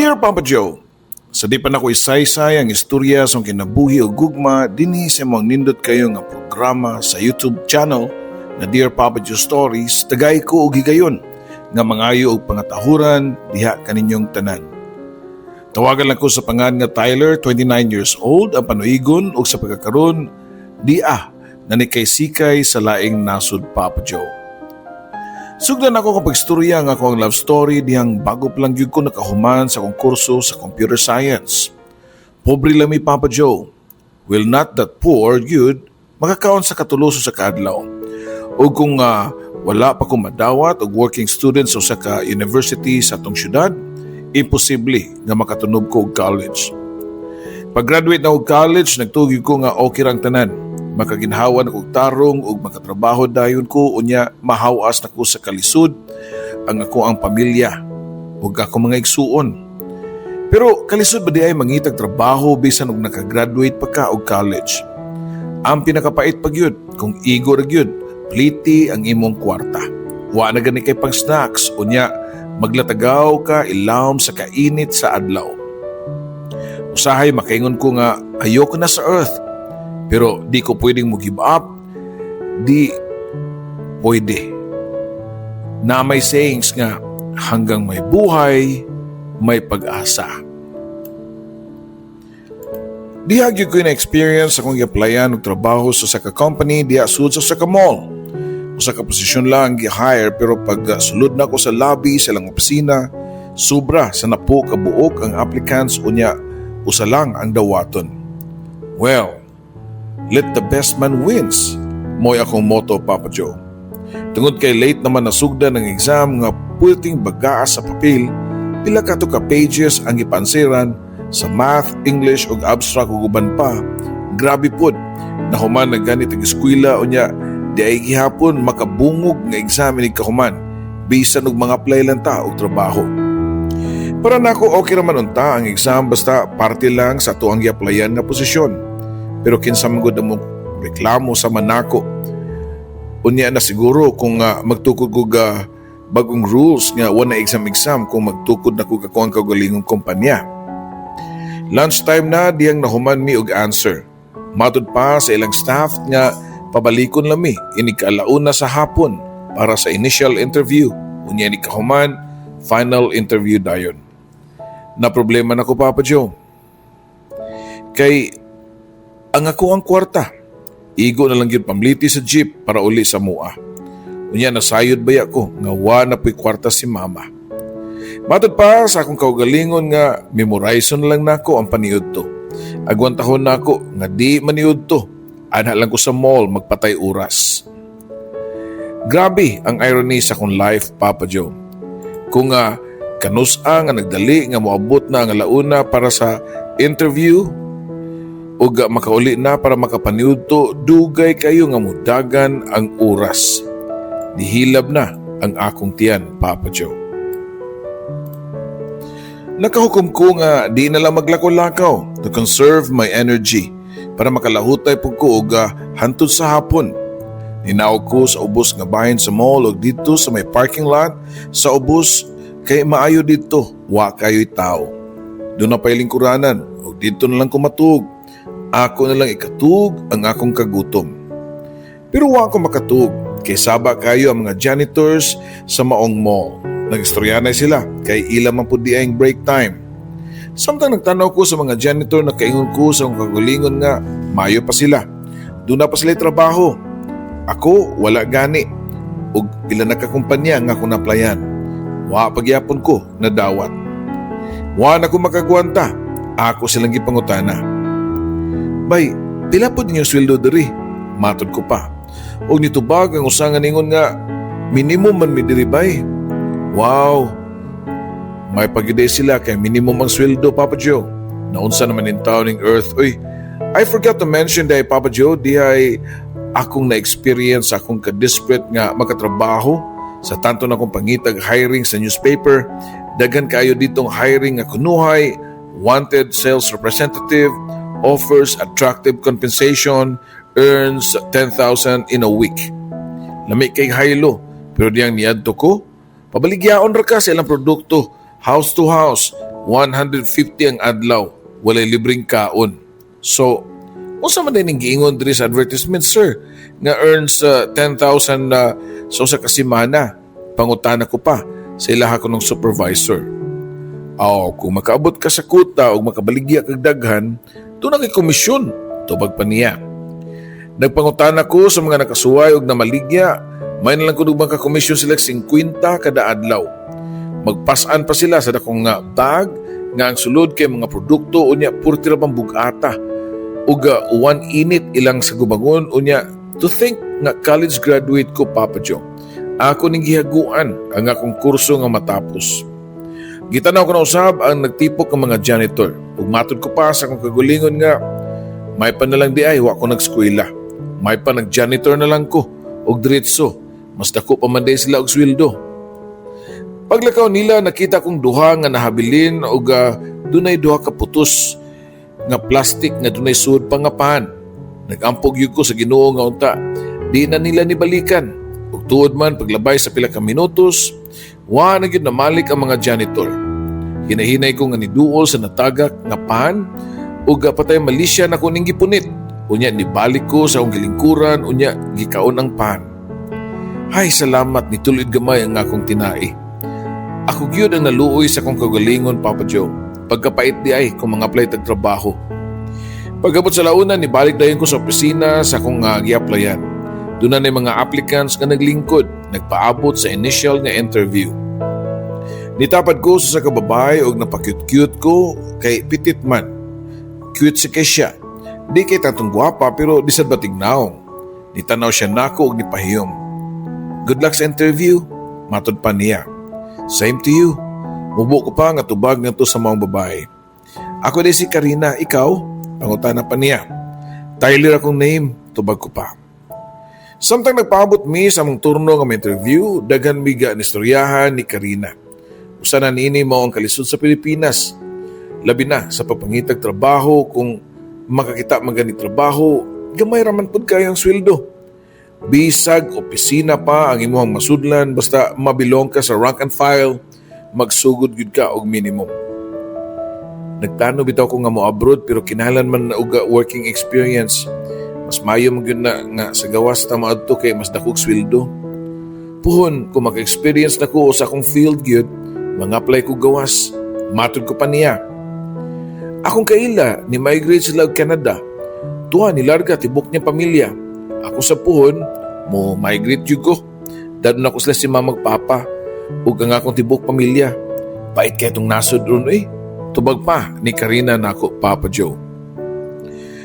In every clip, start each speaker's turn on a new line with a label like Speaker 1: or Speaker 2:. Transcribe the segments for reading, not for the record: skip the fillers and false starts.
Speaker 1: Dear Papa Joe, sa di pa nako isaysay ang istorya sa akong kinabuhi o gugma dinhi sa imong nindot kayo nga programa sa YouTube channel na Dear Papa Joe Stories, tagay ko og higayon nga mangayo og pangatahuran diha kaninyong tanan. Tawagan lang ko sa pangan nga Tyler, 29 years old, ang panuigon ug sa pagkakaron dia na ni kay sikay sa laing nasod, Papa Joe. Sugdan ako kapag istorya nga ako ang love story dihang bago pa lang gyud ko nakahuman sa akong kurso sa computer science. Pobre lang mi, Papa Joe. Well, not that poor gyud, makakaon sa katuloso sa kaadlaw. O kung wala pa ko madawat og working student sa usa ka university sa atong syudad, imposible nga makatunob ko og college. Pag-graduate na og college, nagtuo gyud ko nga okay rang tanan. Makaginhawa na kog tarong ug makatrabaho dayon ko, unya mahawas na ko sa kalisod ang ako ang pamilya ug ako mga igsuon. Pero kalisod ba diay mangitag trabaho bisan og nakagraduate pa ka og college? Ang pinakapait pa gyud kung igo ra gyud, pliti ang imong kwarta. Wa na gani kay pang snacks, unya maglatagaw ka ilawom sa kainit sa adlaw. Usahay makaingon ko nga ayoko na sa earth. Pero di ko pwedeng mo give up. Di pwede. Na may sayings nga hanggang may buhay, may pag-asa. Diha gyud ko na-experience akong gi-applyan og trabaho sa usa ka company diha sud sa usa ka mall. Usa ka posisyon lang ang gi-hire, pero pag sulod na ko sa lobby sa ilang opisina, sobra sa napo ka buok ang applicants, unya usa lang ang dawaton. Well, let the best man wins. Mo'y akong motto, Papa Joe. Tungod kay late naman nasugdan ang exam nga pulting bagaa sa papel, pila ka to ka pages ang gipansiran sa math, English ug abstract ug uban pa. Grabe pod. Nahuman na ganit ang eskwela, unya di ay gihapon makabungog nga exam inig kahuman bisan og mga apply lang ta og trabaho. Para nako, okay raman unta ang exam basta parte lang sa ato ang gi-applyan nga posisyon. Pero kinsa man gud mo reklamo sa manako? Unya na siguro kung magtukod kog bagong rules nga wala exam-exam kung magtukod na kog ako ang kaugalingong kumpanya. Lunchtime na diyang nahuman mi og answer. Matud pa sa ilang staff nga pabalikon lang mi inig kaalauna sa hapon para sa initial interview. Unya inig kahuman, final interview dayon. Na problema na ko, Papa Joe. Kay ang ako ang kwarta, igo na lang gyud pamliti sa jeep para uli sa mua. Unya nasayod baya ko nga wa na puy kwarta si mama. Matod pa sa akong kaugalingon nga memorize na lang nako ang paniudto. Agwantahon nako nga di maniudto. Ana lang ko sa mall magpatay oras. Grabe ang irony sa akong life, Papa Joe. Kung nga kanusa nga nagdali nga moabot na ang alauna para sa interview ug makauli na para makapaniudto, dugay kayo nga mudagan ang oras. Nihilab na ang akong tiyan, Papa Joe. Nakahukom ko nga di na lang maglakaw-lakaw to conserve my energy para makalahutay pug ko og hantod sa hapon. Ninaog ko sa ubos nga bahin sa mall ug didto sa may parking lot sa ubos kay maayo didto, wa kayo'y tao. Duna pa'y lingkuranan ug didto na lang ko matug. Ako na lang ikatug ang akong kagutom. Pero wa ko makatug kay saba kayo ang mga janitors sa maong mall. Nagistoryanay sila kay ila man pud di ang break time. Samtang nagtanaw ko sa mga janitor, nakaingon ko sa akong kaugalingon nga mayo pa sila. Duna pa sila trabaho. Ako wala gani. Ug pila na ka kumpanya nga akong na-applyan. Wa pagyapon ko nadawat. Wa na ko makagwanta. Ako silang gipangutana. "Bay, pila pod inyong sweldo diri?" Matod ko pa. Og nitubag ang usa nga ningon nga minimum man mi diri, bay. Wow. May pagiday sila kay minimum ang sweldo, Papa Joe. Naunsa naman in taon ning earth. Uy, I forgot to mention dahil, Papa Joe, di ay akong na-experience akong ka-desperate nga makatrabaho sa tanto na akong pangitag hiring sa newspaper. Daghan kayo ditong hiring nga kunuhay, wanted sales representative, offers attractive compensation, earns 10,000 in a week. Lami kay haylo, pero diyang niadto ko, pabaligyaon ra ka sa ilang produkto, house to house, 150 ang adlaw, walay libreng kaon. So, unsa man din giingon diri sa advertisement, sir, nga earns 10,000 sa usa ka semana? Pangutana ko pa sa ilaha ko ng supervisor. Aw, kung makaabot ka sa quota o makabaligya kag daghan, duna kay komisyon, tubag pa niya. Nagpangutana ko sa mga nakasuway og namaligya, may na lang kuno ka komisyon sila 50 kada adlaw. Magpasan pa sila sa dakong nga bag nga ang sulod kay mga produkto, unya purti ra pang bugata. Ug uwan init ilang sa gubangon. Unya to think nga college graduate ko, Papa Joe. Ako ning gihaguan ang akong kurso nga matapos. Gitanaw ko na usab ang nagtipok ng mga janitor. Ug matod ko pa sa akong kagulingon nga may pa na lang di ay wa ko nagskwela. May pa nag-janitor na lang ko og diretso. Mas dako pa man diay sila og sweldo. Paglakaw nila, nakita kong duha nga nahabilin og dunay duha ka putos nga plastic nga dunay sud pa nga pan. Nagampog gyud ko sa Ginoo nga unta di na nila nibalikan. Ug tuod man, paglabay sa pila ka minutos, wa na gyud namalik ang mga janitor. Hinahinay ko nga niduol sa natagak nga pan ug patay malisya na ko ning gipunit. Unya nibalik ko sa akong gilingkuran, unya gikaon ang pan. Hay, salamat, nitulid gamay ang akong tinai. Ako gyud ang naluoy sa akong kagalingon, Papa Joe. Pagkapait di ay kung mga apply tag trabaho. Pagabot sa launa, nibalik dayon ko sa opisina sa akong gi-applyan. Doon na mga applicants nga naglingkod, nagpaabot sa initial nga interview. Nitapad ko sa kababae og napakyut-cute ko kay petite man. Cute si kay siya. Di kay tatong gwapa pero di sad batig naong. Nitanaw siya nako og nipahiyom. "Good luck sa interview," matod pa niya. "Same to you." Mubo ko pa nga tubag ngadto sa maong babae. "Ako di si Karina, ikaw?" Pangutana pa niya. "Tyler akong name," tubag ko pa. Samtang nagpaabot mi sa among turno nga may interview, daghan miga ni istoryahan ni Karina. Usa na niini mao ang kalisod sa Pilipinas. Labi na sa pagpangitag trabaho, kung makakita man gani trabaho, gamay ra man pud kayo ang sweldo. Bisag opisina pa ang imuhang masudlan, basta mabilong ka sa rank and file, magsugod gyud ka og minimum. Nagplano bitaw ko nga mo abroad pero kinahanglan man na og working experience. Mas mayo man gyud na nga sa gawas ta maadto kay mas dakog sweldo. Puhon, kung maka-experience na ko sa akong field gyud, mga-apply ko gawas. Matod ko pa niya. Akong kaila, ni migrate sila og Canada. Tuwa ni larga tibok niya pamilya. Ako sa puhon, mo migrate jud ko. Dadon ako sila si mama ug papa ug ang akong tibok pamilya. Pait kay itong nasod ron eh. Tubag pa ni Karina nako, Papa Joe.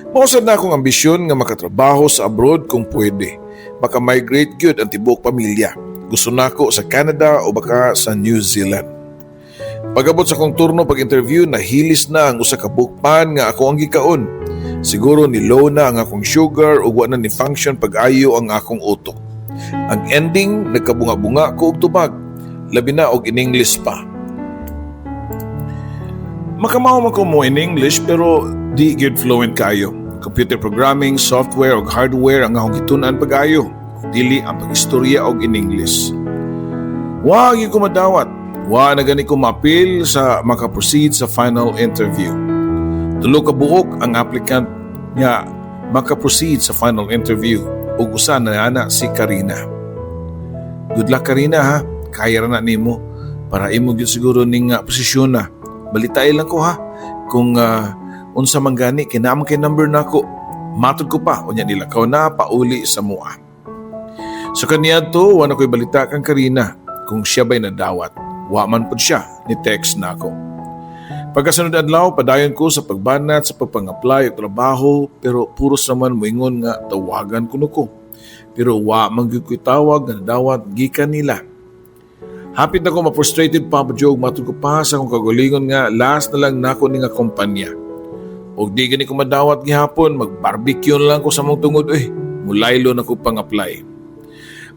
Speaker 1: Mao sad na akong ambisyon nga makatrabaho sa abroad kung pwede. Maka-migrate gyud ang tibok pamilya. Gusto nako sa Canada o baka sa New Zealand. Pagabot sa akong turno pag-interview, nahilis na ang usa ka bukpan nga ako ang gikaon. Siguro ni low na ang akong sugar ug wa na ni function pag-ayo ang akong utok. Ang ending, nagkabunga-bunga ko og tubag. Labi na og in English pa. Makamao man ko mo in English pero di gyud fluent kayo. Computer programming, software ug hardware ang akong gitun-an pag-ayo. Dili ang pag-istorya og in English. Wa gyud ko madawat. Wa na gani ko maapil sa makaproceed sa final interview. Tulo ka buok ang applicant nga makaproceed sa final interview ug usa na ana si Karina. "Good luck, Karina, ha. Kaya ra na nimo para imo gyud siguro ning posisyon na. Balitai lang ko ha kung unsa man gani kay naa man kay number nako." Matod ko pa, unya nilakaw na pauli sa mua. So kaniadto, wa na ko'y balita kang Karina kung siya ba'y nadawat. Wa man pud siya ni text nako. Pagkasunod adlaw, padayon ko sa pagbanat sa pagpang-apply og trabaho pero puros naman moingon nga tawagan kuno ko. Pero wa man gyud ko'y tawag nga nadawat gikan nila. Hapit na ko ma-frustrated, Papa Joe, matod ko pa sa akong kagalingon nga last na lang nako ni nga kumpanya. Og di gani ko madawat gihapon, mag-barbecue na lang ko sa mong tungod eh. Mulaylo na ko pang-apply.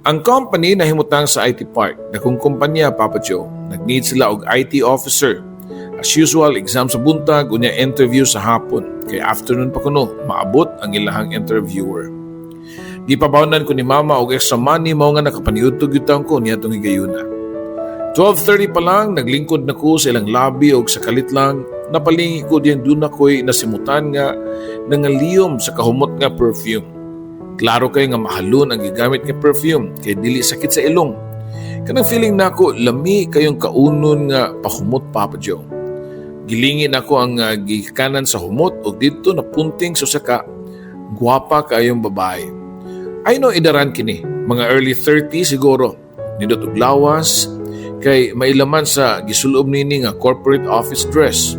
Speaker 1: Ang company nahimutang sa IT Park. Dakong kumpanya, Papa Joe. Nag-need sila og IT officer. As usual, exam sa buntag, unya interview sa hapon. Kay afternoon pa kuno, maabot ang ilahang interviewer. Gipabawnan ko ni mama og extra money mao nga nakapaniudto gyud taon ko niya tong higayuna. 12:30 pa lang, naglingkod na ko sa ilang lobby og sa kalit lang napalingi ko diyang duna ko'y nasimutan nga nangaliyom sa kahumot nga perfume. Klaro kay nga mahalon ang gigamit nga perfume kay dili sakit sa ilong. Kanang feeling nako lami kayong kaunon nga pahumot, Papa Joe. Gilingi nako ang gikanan sa humot ug didto napunting sa usa ka gwapa kayong babae. I know idaran kini, mga early 30 siguro. Nindot og lawas kay mailaman sa gisulob nini nga corporate office dress.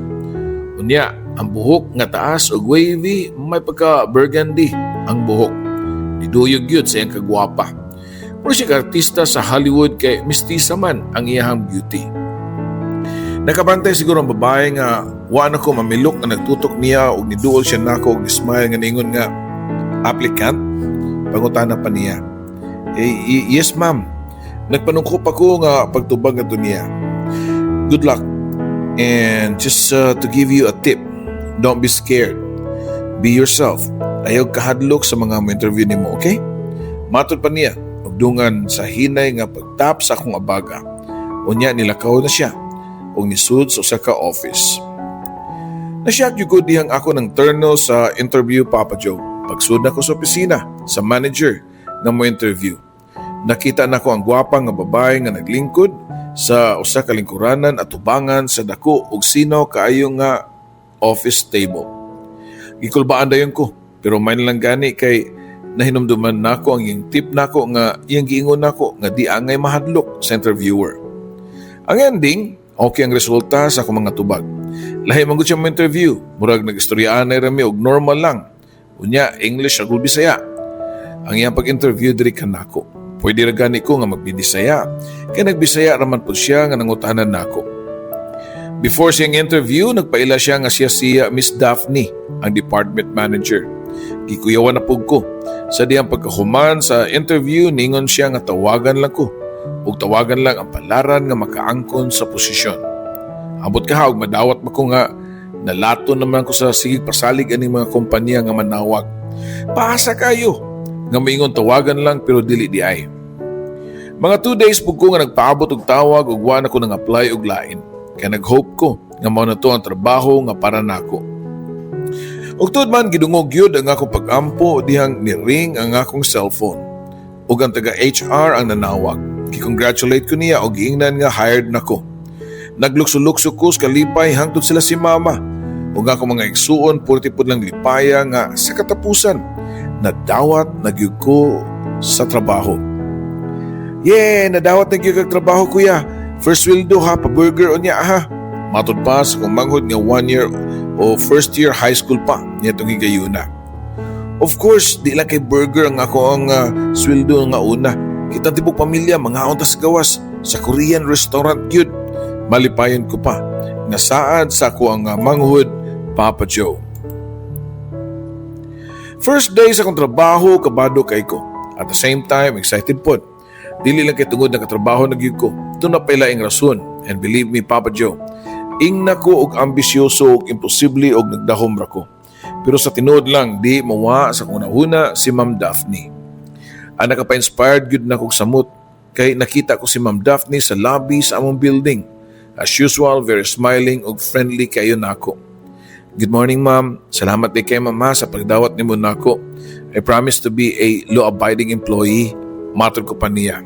Speaker 1: Unya, ang buhok nga taas og wavy, may pagka burgundy ang buhok. Niduyog gyud sa iyang kagwapa. Mura siya ka artista sa Hollywood kay mistisa man ang iyahang beauty. Nakabantay siguro ang babae nga wa na ko mamilok nga nagtutok niya og niduol siya nako og smile nga ningon nga, "Applicant?" pangutana pa niya. "Eh, yes, ma'am." Nagpanungkop ako nga pagtubag ngadto niya. "Good luck. And just to give you a tip, don't be scared. Be yourself. Ayaw kahadlok sa mga mo-interview nimo, okay?" Matod pa niya, ug dungan sa hinay nga pagtap sa akong abaga. Unya nilakaw na siya ug nisud sa usa ka office. Nasyak gyud ko dihang ako ng turno sa interview, Papa Joe. Pagsud nako sa opisina sa manager nga mo interview, nakita nako ang gwapa nga babae nga naglingkod sa usa ka lingkuranan at tubangan sa dako ug sino kaayo nga office table. Gikulbaan dayon ko, pero may lang gani kay nahinumduman nako ang iyang tip nako nga iyang giingon nako nga di angay mahadlok sa interviewer. Ang ending, okay ang resulta sa akong mga tubag. Lahi man gud siya mo interview, murag nag-istoryaan na rami og normal lang. Unya, English ug Bisaya ang iyang pag-interview diri kanako. Pwede ra gani ko nga magbibisaya, kay nagbisaya raman po siya nga nangutanan nako. Before siyang interview, nagpaila siya nga siya siya Miss Daphne, ang department manager. Gikuyawan na pug ko. Sa diyang pagkahuman sa interview, ningon siya nga tawagan lang ko ug tawagan lang ang palaran nga makaangkon sa posisyon. Ambot ka og madawat ba ko nga nalato naman ko sa sigig pasalig aning mga kompanya nga manawag. Paasa kayo nga maingon tawagan lang pero dili di ay. Mga 2 days pug ko nga nagpaabot og tawag ug wa na ko nang apply og lain. Kaya nag-hope ko nga mao na to ang trabaho nga para nako. Ug tuod man, gidungog gyud ang akong pag-ampo dihang ni-ring ang akong cellphone. Ug ang taga HR ang nanawag. Gi-congratulate ko niya og giingnan nga hired na ko. Naglukso-lukso ko sa kalipay hangtod sila si mama. Ug akong mga igsuon purti pud lang lipaya nga sa katapusan nadawat na gyud ko sa trabaho. "Yeah, nadawat na gyud kag trabaho, kuya. First sweldo ha, pa-burger unya ha." Matod pa sa kong manghod nga one year o first year high school pa niya itong higayuna. "Of course, di lang kay burger ang ako ang sweldo nga una. Kita tibok pamilya, mangaon ta sa gawas sa Korean restaurant gyud." Malipayon ko pa. Nasaad sa ako ang manghod, Papa Joe. First day sa akong trabaho, kabado kay ko. At the same time, excited pod. Dili lang kay tungod nakatrabaho na gyud ko. Duna pay laing rason. And believe me, Papa Joe, ingna ko og ambisyoso og imposible og nagdahom ra ko. Pero sa tinuod lang, di mawa sa akong hunahuna si Ma'am Daphne. Ang nakapa-inspired gyud na kog samot kay nakita ko si Ma'am Daphne sa lobby sa among building. As usual, very smiling ug friendly kayo nako. "Good morning, ma'am. Salamat di kay mama sa pagdawat nimo nako. I promise to be a law-abiding employee." Matod ko pa niya.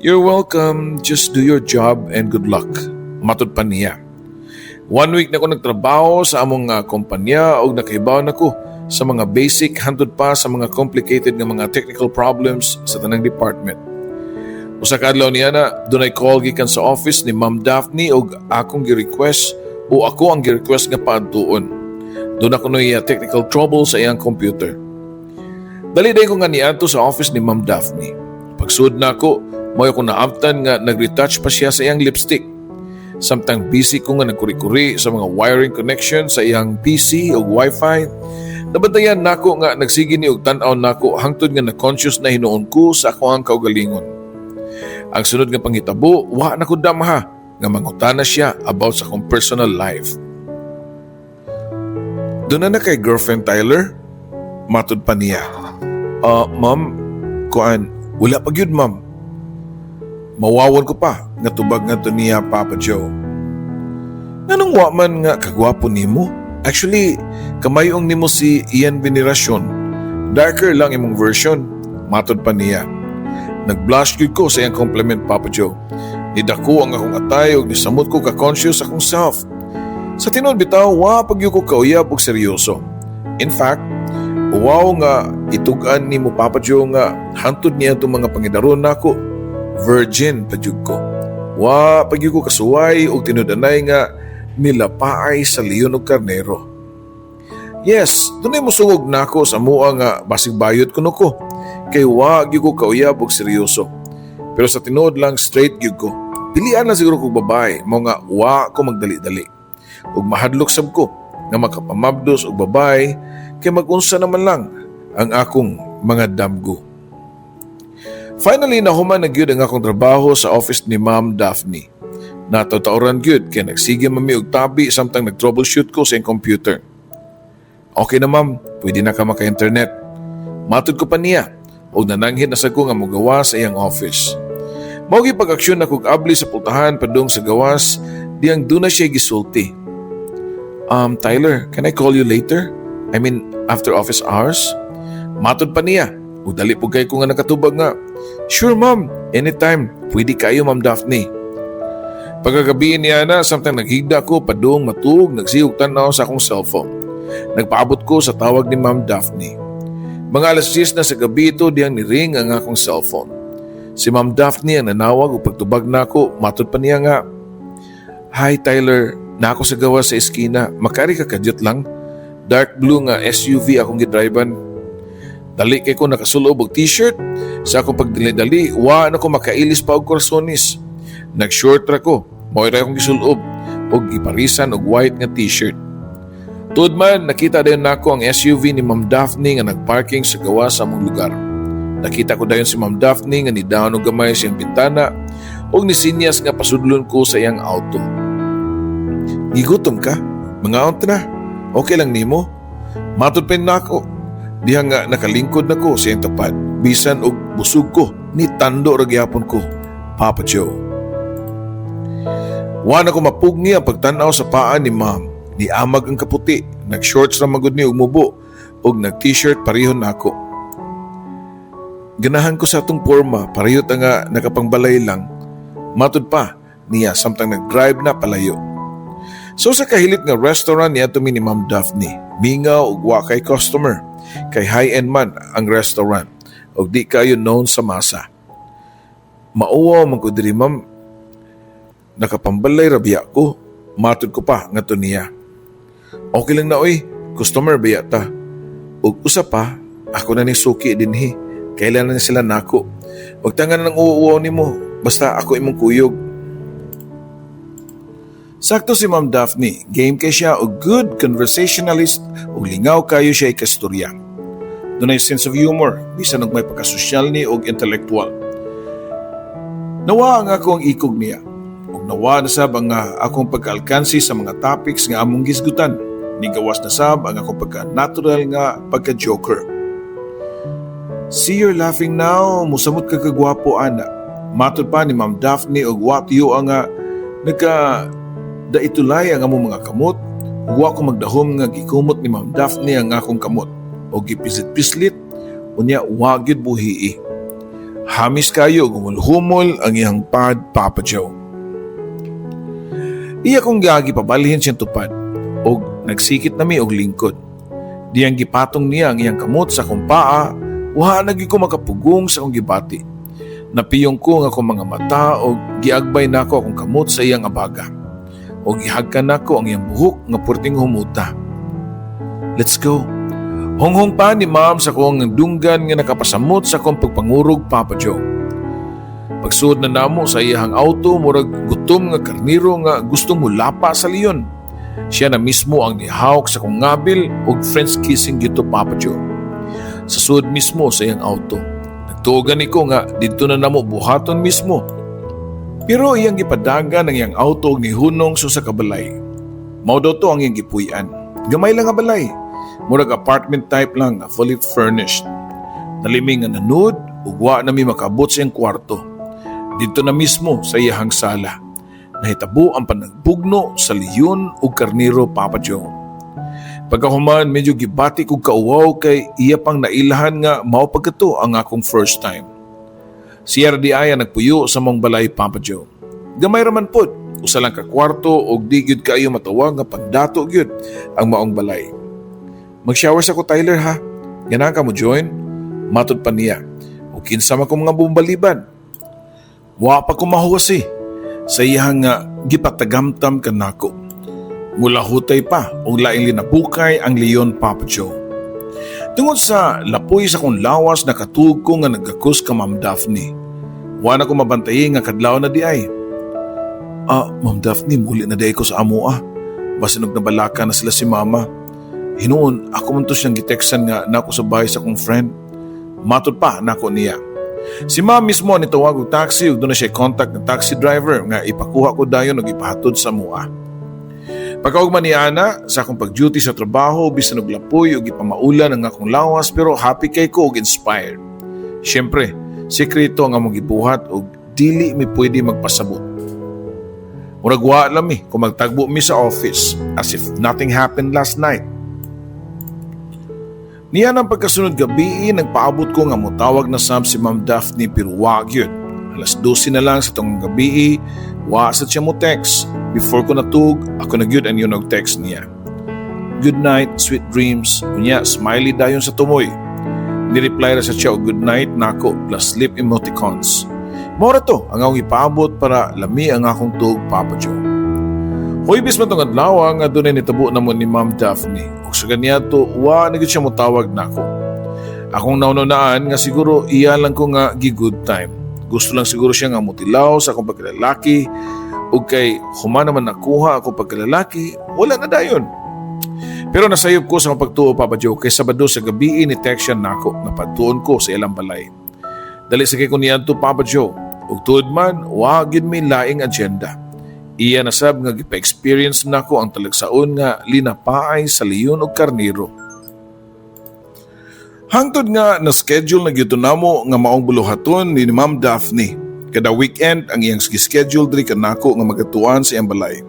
Speaker 1: "You're welcome. Just do your job and good luck." Matod pa niya. One week na ko nagtrabaho sa among kumpanya ug nakahibaw na ko sa mga basic hantod pa sa mga complicated nga mga technical problems sa tanang department. Usa ka adlaw niya na dunay call gikan sa office ni Ma'am Daphne ug akong gi-request o ako ang gi-request nga paadtuon. Duna kunoy technical trouble sa iyang computer. Dali dayon ko nga niadto sa office ni Ma'am Daphne. Pagsud nako, mao ko naabtan nga nag-retouch pa siya sa iyang lipstick. Samtang busy ko nga nagkuri-kuri sa mga wiring connection sa iyang PC ug Wi-Fi, nabantayan nako nga nagsige ni og tan-aw nako hangtod nga na-conscious na hinuon ko sa ako ang kaugalingon. Ang sunod nga panghitabo, wa na ko damha nga mangutana siya about sa akong personal life. "Duna na kay girlfriend, Tyler?" Matod pa niya. "Ah, ma'am, kuan, wala pa gyud, ma'am." Mawawon ko pa nga tubag nga niya, Papa Joe. Nganong wa man nga kagwapo nimo? Actually, kamayong nimo si Ian Veneracion. Darker lang imong version. Matod pa niya. Nag-blush gyud ko sa iyang compliment, Papa Joe. Nidako ang akong atay ug nisamot ko ka-conscious akong self. Sa tinuod bitaw, wa pa gyud ko kauyab og seryoso. In fact, wow nga itug-an nimo, Papa Joe, nga hantod niya itong mga pangidaron nako. Virgin pa jud ko. Wa pa gyud ko kasuway og tinud-anay nga nilapaay sa leon og karnero. Yes, dunay mosungog nako sa mua nga basig bayot kuno ko. Kay wa gyud ko kauyab og seryoso. Pero sa tinuod lang, straight gyud ko. Pilian lang siguro kog babae, mao nga wa ko magdali-dali. Ug mahadlok sab ko nga makapamabdos og babae kay mag-unsa naman lang ang akong mga damgo. Finally, nahuman na gyud ang akong trabaho sa office ni Ma'am Daphne. Natataoran gyud kay nagsige man mi og tabi samtang nag-troubleshoot ko sa iyang computer. "Okay na, ma'am, pwede na ka maka-internet." Matod ko pa niya og nananghid na sa ko nga mogawa sa iyang office. Mao gyud pag-aksyon na kog abli sa pultahan padung sa gawas diyang duna siya gisulti. "Tyler, can I call you later? I mean, after office hours?" Matod pa niya. Ug dali po kay ko nga nakatubag nga, "Sure, ma'am, anytime. Pwede kayo, Ma'am Daphne." Pagkagabi niya na, samtang naghigda ko, padung matug, nagsige og tanaw sa akong cellphone. Nagpaabot ko sa tawag ni Ma'am Daphne. Mga alas 10 na sa gabi ito diyang niring ang akong cellphone. Si Ma'am Daphne ang nanawag ug pagtubag nako, matod pa niya nga, "Hi Tyler, naa ko sa gawas sa eskina, makari ka kadyot lang. Dark blue nga SUV akong gidriban." Dali kay ko nakasulob og t-shirt. Sa akong pagdali-dali, wa na ko makailis pa og korsonis. Nag-short ra ko, mao ra akong gisulob og giparisan og white nga t-shirt. Tuod man, nakita dayon nako ang SUV ni Ma'am Daphne nga nagparking sa gawas sa among lugar. Nakita ko dayon si Ma'am Daphne nga ni down og gamay sa iyang bintana ug nisinyas nga pasudlon ko sa iyang auto. "Gigutom ka? Mangaon ta na. Okay lang nimo?" Matod pa nako. Diha nga nakalingkod na ko sa iyang tapad. Bisan og busog ko, ni tando ra gyapon ko, Papa Joe. Wa na ko mapugni ang pagtan-aw sa paa ni Ma'am. Niamag ang kaputi, nag-shorts ra magud ni ug mubo ug nag-t-shirt pareho nako. "Ganahan ko sa atong porma, pareho ta nga nakapangbalay lang." Matod pa niya samtang nag-drive na palayo. So sa kahilit nga restaurant niadto mi ni Ma'am Daphne. Mingaw ug wa kay customer. Kay high-end man ang restaurant ug di kayo known sa masa. "Mauwaw man ko diri, ma'am. Nakapambalay ra biya ko." Matod ko pa ngadto niya. "Okay lang na oy, customer biya ta. Ug usa pa, ako na ni suki dinhi. Kailan na sila nako. Wag tangan ng uwaw nimo, basta ako imong kuyog." Sakto si Ma'am Daphne, game kay siya og good conversationalist ug lingaw kayo siya ikastorya. Dunay sense of humor, bisan og may pagkasosyal ni og intellectual. Nawa ang akong ikog niya. Ug nawa na sab ang akong pagkaalkansi sa mga topics nga among gisgutan. Nigawas na sab ang akong pagka-natural nga pagka-joker. "See, you're laughing now, musamot ka kagwapo ana." Matod pa ni Ma'am Daphne og wa tuyo ang nagka daitulay ang among mga kamot ug wa ko magdahom nga gikumot ni Ma'am Daphne ang akong kamot o gipislit-pislit unya wa gyud buhii. Hamis kayo, gumulhumol ang iyang pad, Papa Joe. Iya kong gagi pabalhin siyang tupad og nagsikit nami og lingkod. Diyang gipatong niya ang iyang kamot sa akong paa, wa na gyud ko makapugong sa akong gibati. Napiyong ko ang akong mga mata og giagbay nako akong kamot sa iyang abaga. Og gihagkan nako ang iyang buhok nga purting humuta. "Let's go." Honghong pa ni ma'am sa akong dunggan nga nakapasamot sa akong pagpangurog, Papa Joe. Pagsuod na namo sa iyang auto, murag gutom nga karniro nga gustong mulapa sa leon. Siya na mismo ang nihawk sa akong ngabil og French kissing gito, Papa Joe. Sa suod mismo sa iyang auto. Nagtuo gani ko nga didto na namo buhaton mismo. Pero iyang gipadagan ang iyang auto og nihunong sa kabalay. Mao daw to ang iyang gipuy-an. Gamay lang nga balay. Murag apartment type lang nga fully furnished. Nalimi nga nanud ug wa na mi makaabot sa iyang kwarto. Didto na mismo sa iyahang sala, nahitabo ang panagbugno sa leon ug karniro, Papa Joe. Pagkahuman, medyo gibati kog kauwaw kay iya pang nailahan nga mao pagkato ang akong first time. Siya ra diay ang nagpuyo sa among balay, Papa Joe. Gamay raman pod, usa lang ka kwarto og di gyud kaayo matawag nga pangdato gyud ang maong balay. "Mag-shower sa ko, Tyler, ha. Ganahan ka mo join?" Matod pa niya. O kinsa man ko mga bumbaliban. Wa pa ko mahuwas eh sa iyang nga gipatagamtam kanako. Mulahutay pa og laing linabukay ang leon, Papa Joe. Tungod sa lapoy sa kong lawas, nakatug ko nga naggakus ka Ma'am Daphne. Wa na ko mabantayi nga kadlaw na diay. "Ah, Ma'am Daphne, muli na diay ko sa amo ah. Basin og nabalaka na sila si Mama. Hinuon, ako man to siyang giteksan nga nako sa bahay sa akong friend." Matod pa nako niya. Si Ma'am mismo ni tawag og taxi ug duna siya contact ng taxi driver nga ipakuha ko dayon ug ipahatod sa amoa. Pagkaugma ni ana sa akong pag-duty sa trabaho, bisan og lapoy ug ipamaulan ang akong lawas, pero happy kay ko ug inspired. Siyempre, sekreto ang among gibuhat ug dili mi pwede magpasabot. Murag wa lang mi kung magtagbo mi sa office as if nothing happened last night. Niya ng pagkasunod gabi, nagpaabot ko nga mutawag na sab si Ma'am Daphne pero wa gyud. Alas 12 na lang sa tong gabi, wa sa siya mo text. Before ko natug, ako na gyud ang yun text niya. "Good night, sweet dreams." Unya, smiley dayon sa tumoy. Ni-reply ra sa siya og "good night" nako plus sleep emoticons. Mao ra to ang akong ipaabot para lami ang akong tuog, Papa Joe. Huwebes man tong adlaw nga dunay nitabo namo ni Ma'am Daphne. Ug sa ganiadto, wa na gyud siya motawag nako. Akong naununaan nga siguro iya lang ko nga gi-good time. Gusto lang siguro siya nga mutilaw sa akong pagkalalaki ug kay human naman nakuha ako pagkalalaki, wala na dayon. Pero nasayop ko sa akong pagtuo, Papa Joe, kay Sabado sa gabi ni text siya nako nga padtuon ko sa ilang balay. Dali sa kay ko niadto, Papa Joe. Ug tuod man, wa gyud may laing agenda. Iya na sab nga gipa-experience nako ang talagsaon nga linapaay sa leon ug karniro. Hangtod nga na-schedule na gyud namo nga maong buluhaton ni Ma'am Daphne. Kada weekend ang iyang schedule diri kanako nga magatuan sa iyang balay.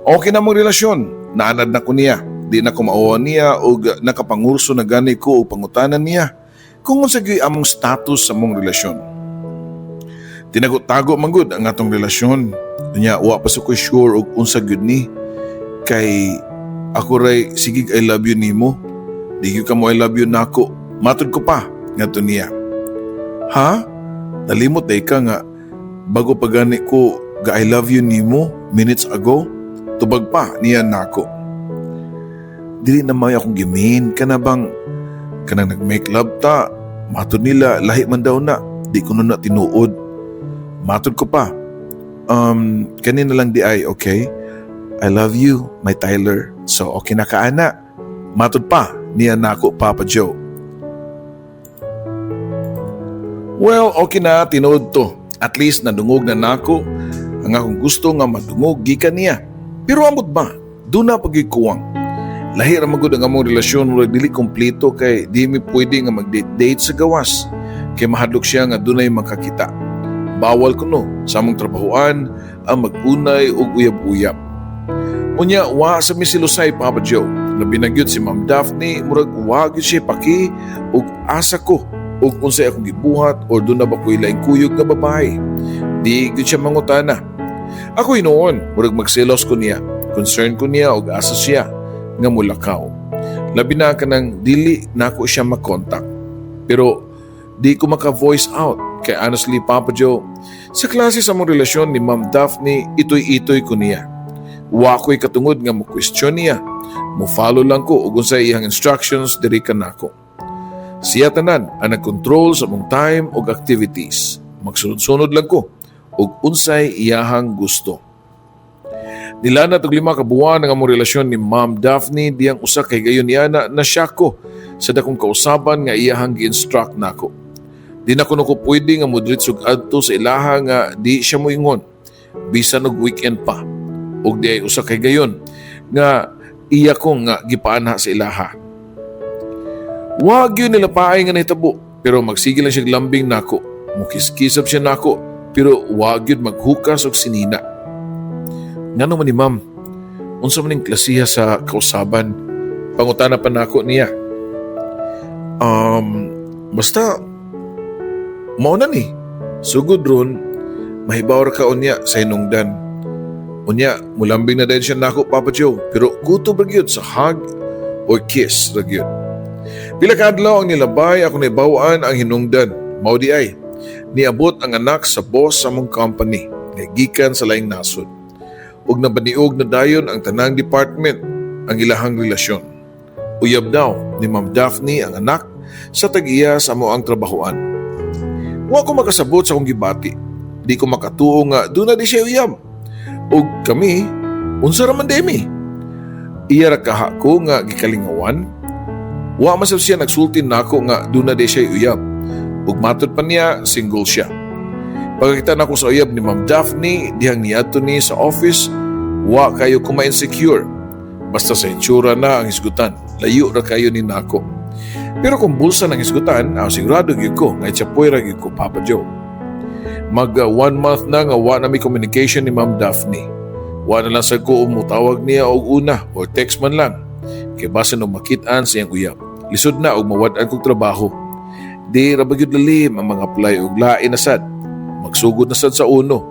Speaker 1: Okay na mong relasyon, naanad na ko niya. Di na ko mauwa niya og nakapangurso na gani ko og pangutanan niya kung unsa gyud among status sa among relasyon. Tinago-tago man gud ang atong relasyon. Nya wa pa sa ko sure og unsa gyud ni kay ako ray sige I love you nimo. Di gyud ka mo I love you nako. Matod ko pa ngadto niya. "Ha? Nalimot day ka nga bago pa gani ko ga I love you nimo minutes ago?" Tubag pa niya nako. "Dili na may akong gimin kana bang kanang nag-make love ta, matod nila lahi man daw na, di ko na tinuod." Matod ko pa. "Kanina lang diay, okay? I love you, my Tyler. So okay na ka ana?" Matod pa niya nako, Papa Joe. Well, okay na, tinuod to. At least nadungog na nako ang akong gusto nga madungog gikan niya. Pero amot ba? Duna pa'y kuwang. Lahi ra magud ang among relasyon, murag dili kompleto kay di mi pwede nga mag-date-date sa gawas kay mahadlok siya nga dunay makakita. Bawal kuno sa among trabahoan ang mag-unay og uyab-uyab. Unya wa sa mi silusay, Papa Joe. Labi na gyud si Ma'am Daphne, murag wa gyud siya paki og asa ko og unsay akong gibuhat or duna ba ko'y laing kuyog nga babae. Di gyud siya mangutana. Ako hinuon, murag magselos ko niya. Concern ko niya og asa siya nga mulakaw. Labi na kanang dili nako siya makontak. Pero di ko maka-voice out kay honestly, Papa Joe, sa klase sa among relasyon ni Ma'am Daphne, itoy-itoy ko niya. Wa ko'y katungod nga mo question niya. Mo follow lang ko ug unsay iyang instructions diri kanako. Siya tanan ang nagkontrol sa among time ug activities. Magsunod-sunod lang ko ug unsay iyahang gusto. Nilanad og 5 ka buwan ang among relasyon ni Ma'am Daphne diyang usa kay gayon niya na nasya ko sa dakong kausaban nga iyahang gi-instruct nako. Di na kuno ko pwede nga modritsog adto sa ilaha nga di siya moingon bisan og weekend pa. Ug di ay usa kay gayon nga iya ko nga gipaanha sa ilaha. Wa gyud nila paay nga nahitabo pero magsige lang siya lambing nako. Mukiskisab siya nako. Pero wa gyud maghukas og sinina. "Ngano man ni, ma'am? Unsa man ning klasiha sa kausaban?" Pangutana pa nako niya. Basta mao na ni. Sugod ron, mahibaw ra ka unya sa hinungdan. Unya, mulambing na din siya nako, Papa Joe, pero kutob ra gyud sa hug or kiss ra gyud. Pila ka adlaw ang nilabay, ako nahibaw-an ang hinungdan. Mao di ay niabot ang anak sa boss sa among company nga gikan sa laing nasod. Ug nabaniog na dayon ang tanang department ang ilahang relasyon. Uyab daw ni Ma'am Daphne ang anak sa tag-iya sa among trabahoan. Wa ko makasabot sa akong gibati. Di ko makatuo nga duna diay siya uyab. Ug kami, unsa ra man diay mi? Iya ra kaha ko nga gikalingawan. Wa man sad siya nagsulti nako nga duna diay siya uyab. Ug matod pa niya, single siya. Pagkakita nako sa uyab ni Ma'am Daphne dihang niadto ni sa office, wa kayo ko ma-insecure. Basta sa itsura na ang hisgutan, layo ra kayo ni nako. Pero kung bulsa ng hisgutan, sigurado gyud ko nga itsapoy ra gyud ko, Papa Joe. Mag one month na nga wa na mi communication ni Ma'am Daphne. Wa na lang sad ko mutawag niya og una or text man lang. Kay basin og makit-an sa iyang uyab. Lisod na og mawad-an kog trabaho. Di ra ba gyud lalim ang mga apply og lain na sad. Magsugod na sad sa uno.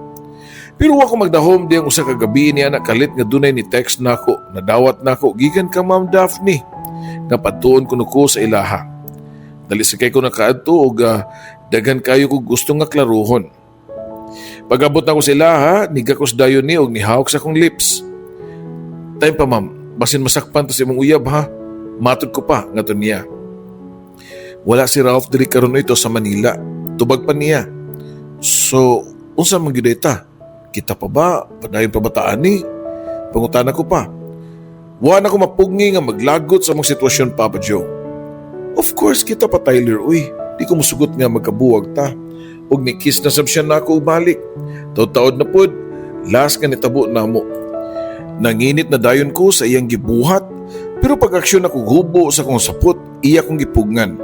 Speaker 1: Pero wa ko magdahom diyang usa ka gabi niya nakalit nga dunay ni text nako, nadawat nako gikan kang Ma'am Daphne nga padtuon kuno ko sa ilaha. Dali sa kay ko nakaadto og daghan kayo kog gusto nga klaruhon. Pag-abot nako sa ilaha, nigakos dayon ni og nihawak sa akong lips. "Time pa, ma'am, basin masakpan ta sa imong uyab ha." Matod ko pa ngadto niya. "Wala si Ralph diri karon ito sa Manila." Tubag pa niya. "So, unsa man gyud ta? Kita pa ba? Padayon pa ba ta ani?" Pangutana ko pa. Wa na ko mapugngi nga maglagot sa among sitwasyon, Papa Joe. "Of course, kita pa, Tyler, uy. Di ko musugot nga magkabuwag ta." Ug ni kiss na sab siya nako og balik. Taod-taod na pod, last nga nitabo namo. Nanginit na dayon ko sa iyang gibuhat, pero pag aksyon ako hubo sa akong sapot, iya kong gipugngan.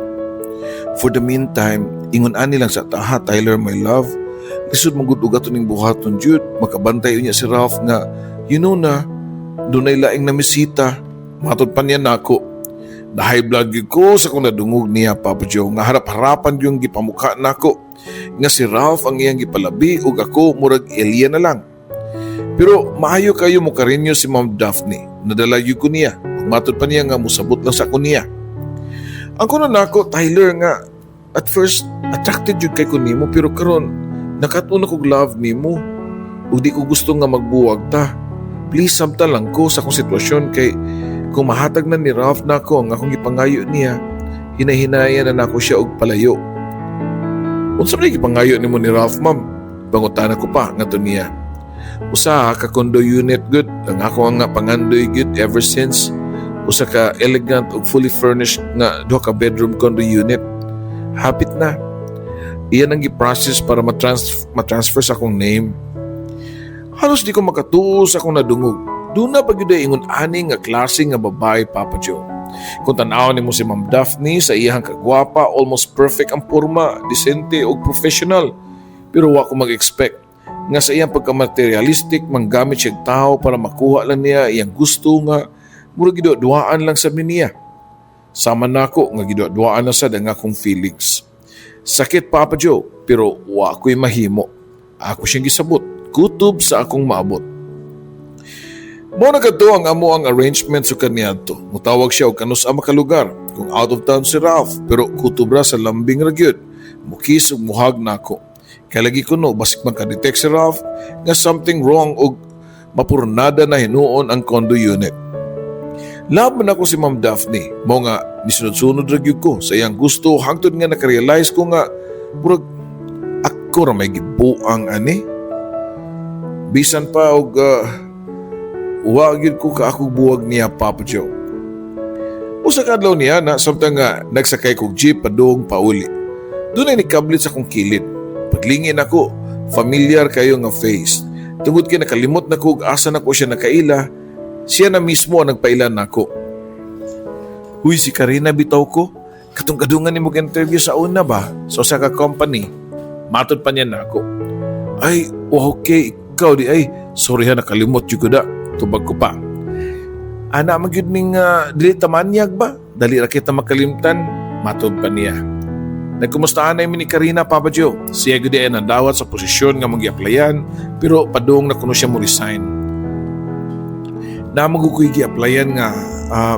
Speaker 1: "For the meantime, ingon ani lang sa taha, Tyler, my love. Lisod man gud og ato ning buhaton jud. Makabantay unya si Ralph nga, you know na, dunay laing namisita." Matod pa niya nako. Na high blood gyud ko sa kung nadungog niya, Papa Joe, nga harap-harapan yung gipamukha nako nga si Ralph ang iyang gipalabi ug ako murag alien na lang. Pero maayo kayo mo karinyo si Ma'am Daphne. Nadala gyud ko niya. Ug matod pa niya nga musabot lang sa ako niya. Ang kuno nako, Tyler, nga at first attracted jud kay ko nimo, pero karon nakat-on ako love nimo ug di ko gusto nga magbuwag ta. Please, sabta lang ko sa akong sitwasyon kay kung mahatag na ni Ralph nako ang akong gipangayo niya, hinahinaya na nako siya og palayo." "Unsa man gipangayo nimo ni Ralph, ma'am?" Pangutana ko pa ngadto niya. "Usa ka condo unit gud ang ako nga pangandoy gud ever since. Usa ka elegant ug fully furnished nga duha ka bedroom condo unit. Hapit na. Iyan ang gi-process para matransfer sa akong name." Halos di ko makatuo sa akong nadungog. Duna pa gyud ay ingon ani nga klase nga babae, Papa Joe. Kung tan-awon nimo si Ma'am Daphne sa iyang kagwapa, almost perfect ang porma, disente ug professional. Pero wa ko mag-expect nga sa iyang pagka-materialistic, manggamit siya og tao para makuha lang niya iyang gusto nga murag giduwa-duwaan lang sa niya. Sama nako nga giduwa-duwaan na sad ang akong feelings. Sakit, Papa Joe, pero wa ko'y mahimo. Ako siyang gisabot, kutob sa akong maabot. Mao na kadto ang amo ang arrangement sa kaniadto. Mutawag siya og kanus-a makalugar kung out of town si Ralph, pero kutob ra sa lambing ra gyud. Mukis ug muhag nako. Kay lagi kuno basig makadetect si Ralph nga something wrong ug mapurnada na hinuon ang condo unit. Love man ako si Ma'am Daphne. Mao nga nisunod-sunod ra gyud ko sa iyang gusto hangtod nga nakarealize ko nga murag ako ra may gibuang ani. Bisan pa og wa gyud ko kaakog buwag niya, Papa Joe. Usa ka adlaw niya na samtang nga nagsakay kog jeep padung pauli. Dunay nikablit sa akong kilid. Paglingin ako, familiar kayo nga face. Tungod kay nakalimot na ko og asa na ko siya nakaila, siya na mismo ang nagpaila nako. "Uy, si Karina bitaw ko. Katong kadungan nimo interview sa una ba? Sa usa ka company." Matod pa niya nako. Ay, okay, ikaw diay. Sorry ha, nakalimot jud ko da. Tubag ko pa. Ana man gyud ning dili ta manyag ba? Dali ra kita makalimtan, matod pa niya. Nagkumustahan na ni Karina, Papa Joe. Siya gyud ay nandawat sa posisyon nga among gi-applyan, pero padung na kuno siya mo resign. Naa man ko'y gi-applyan nga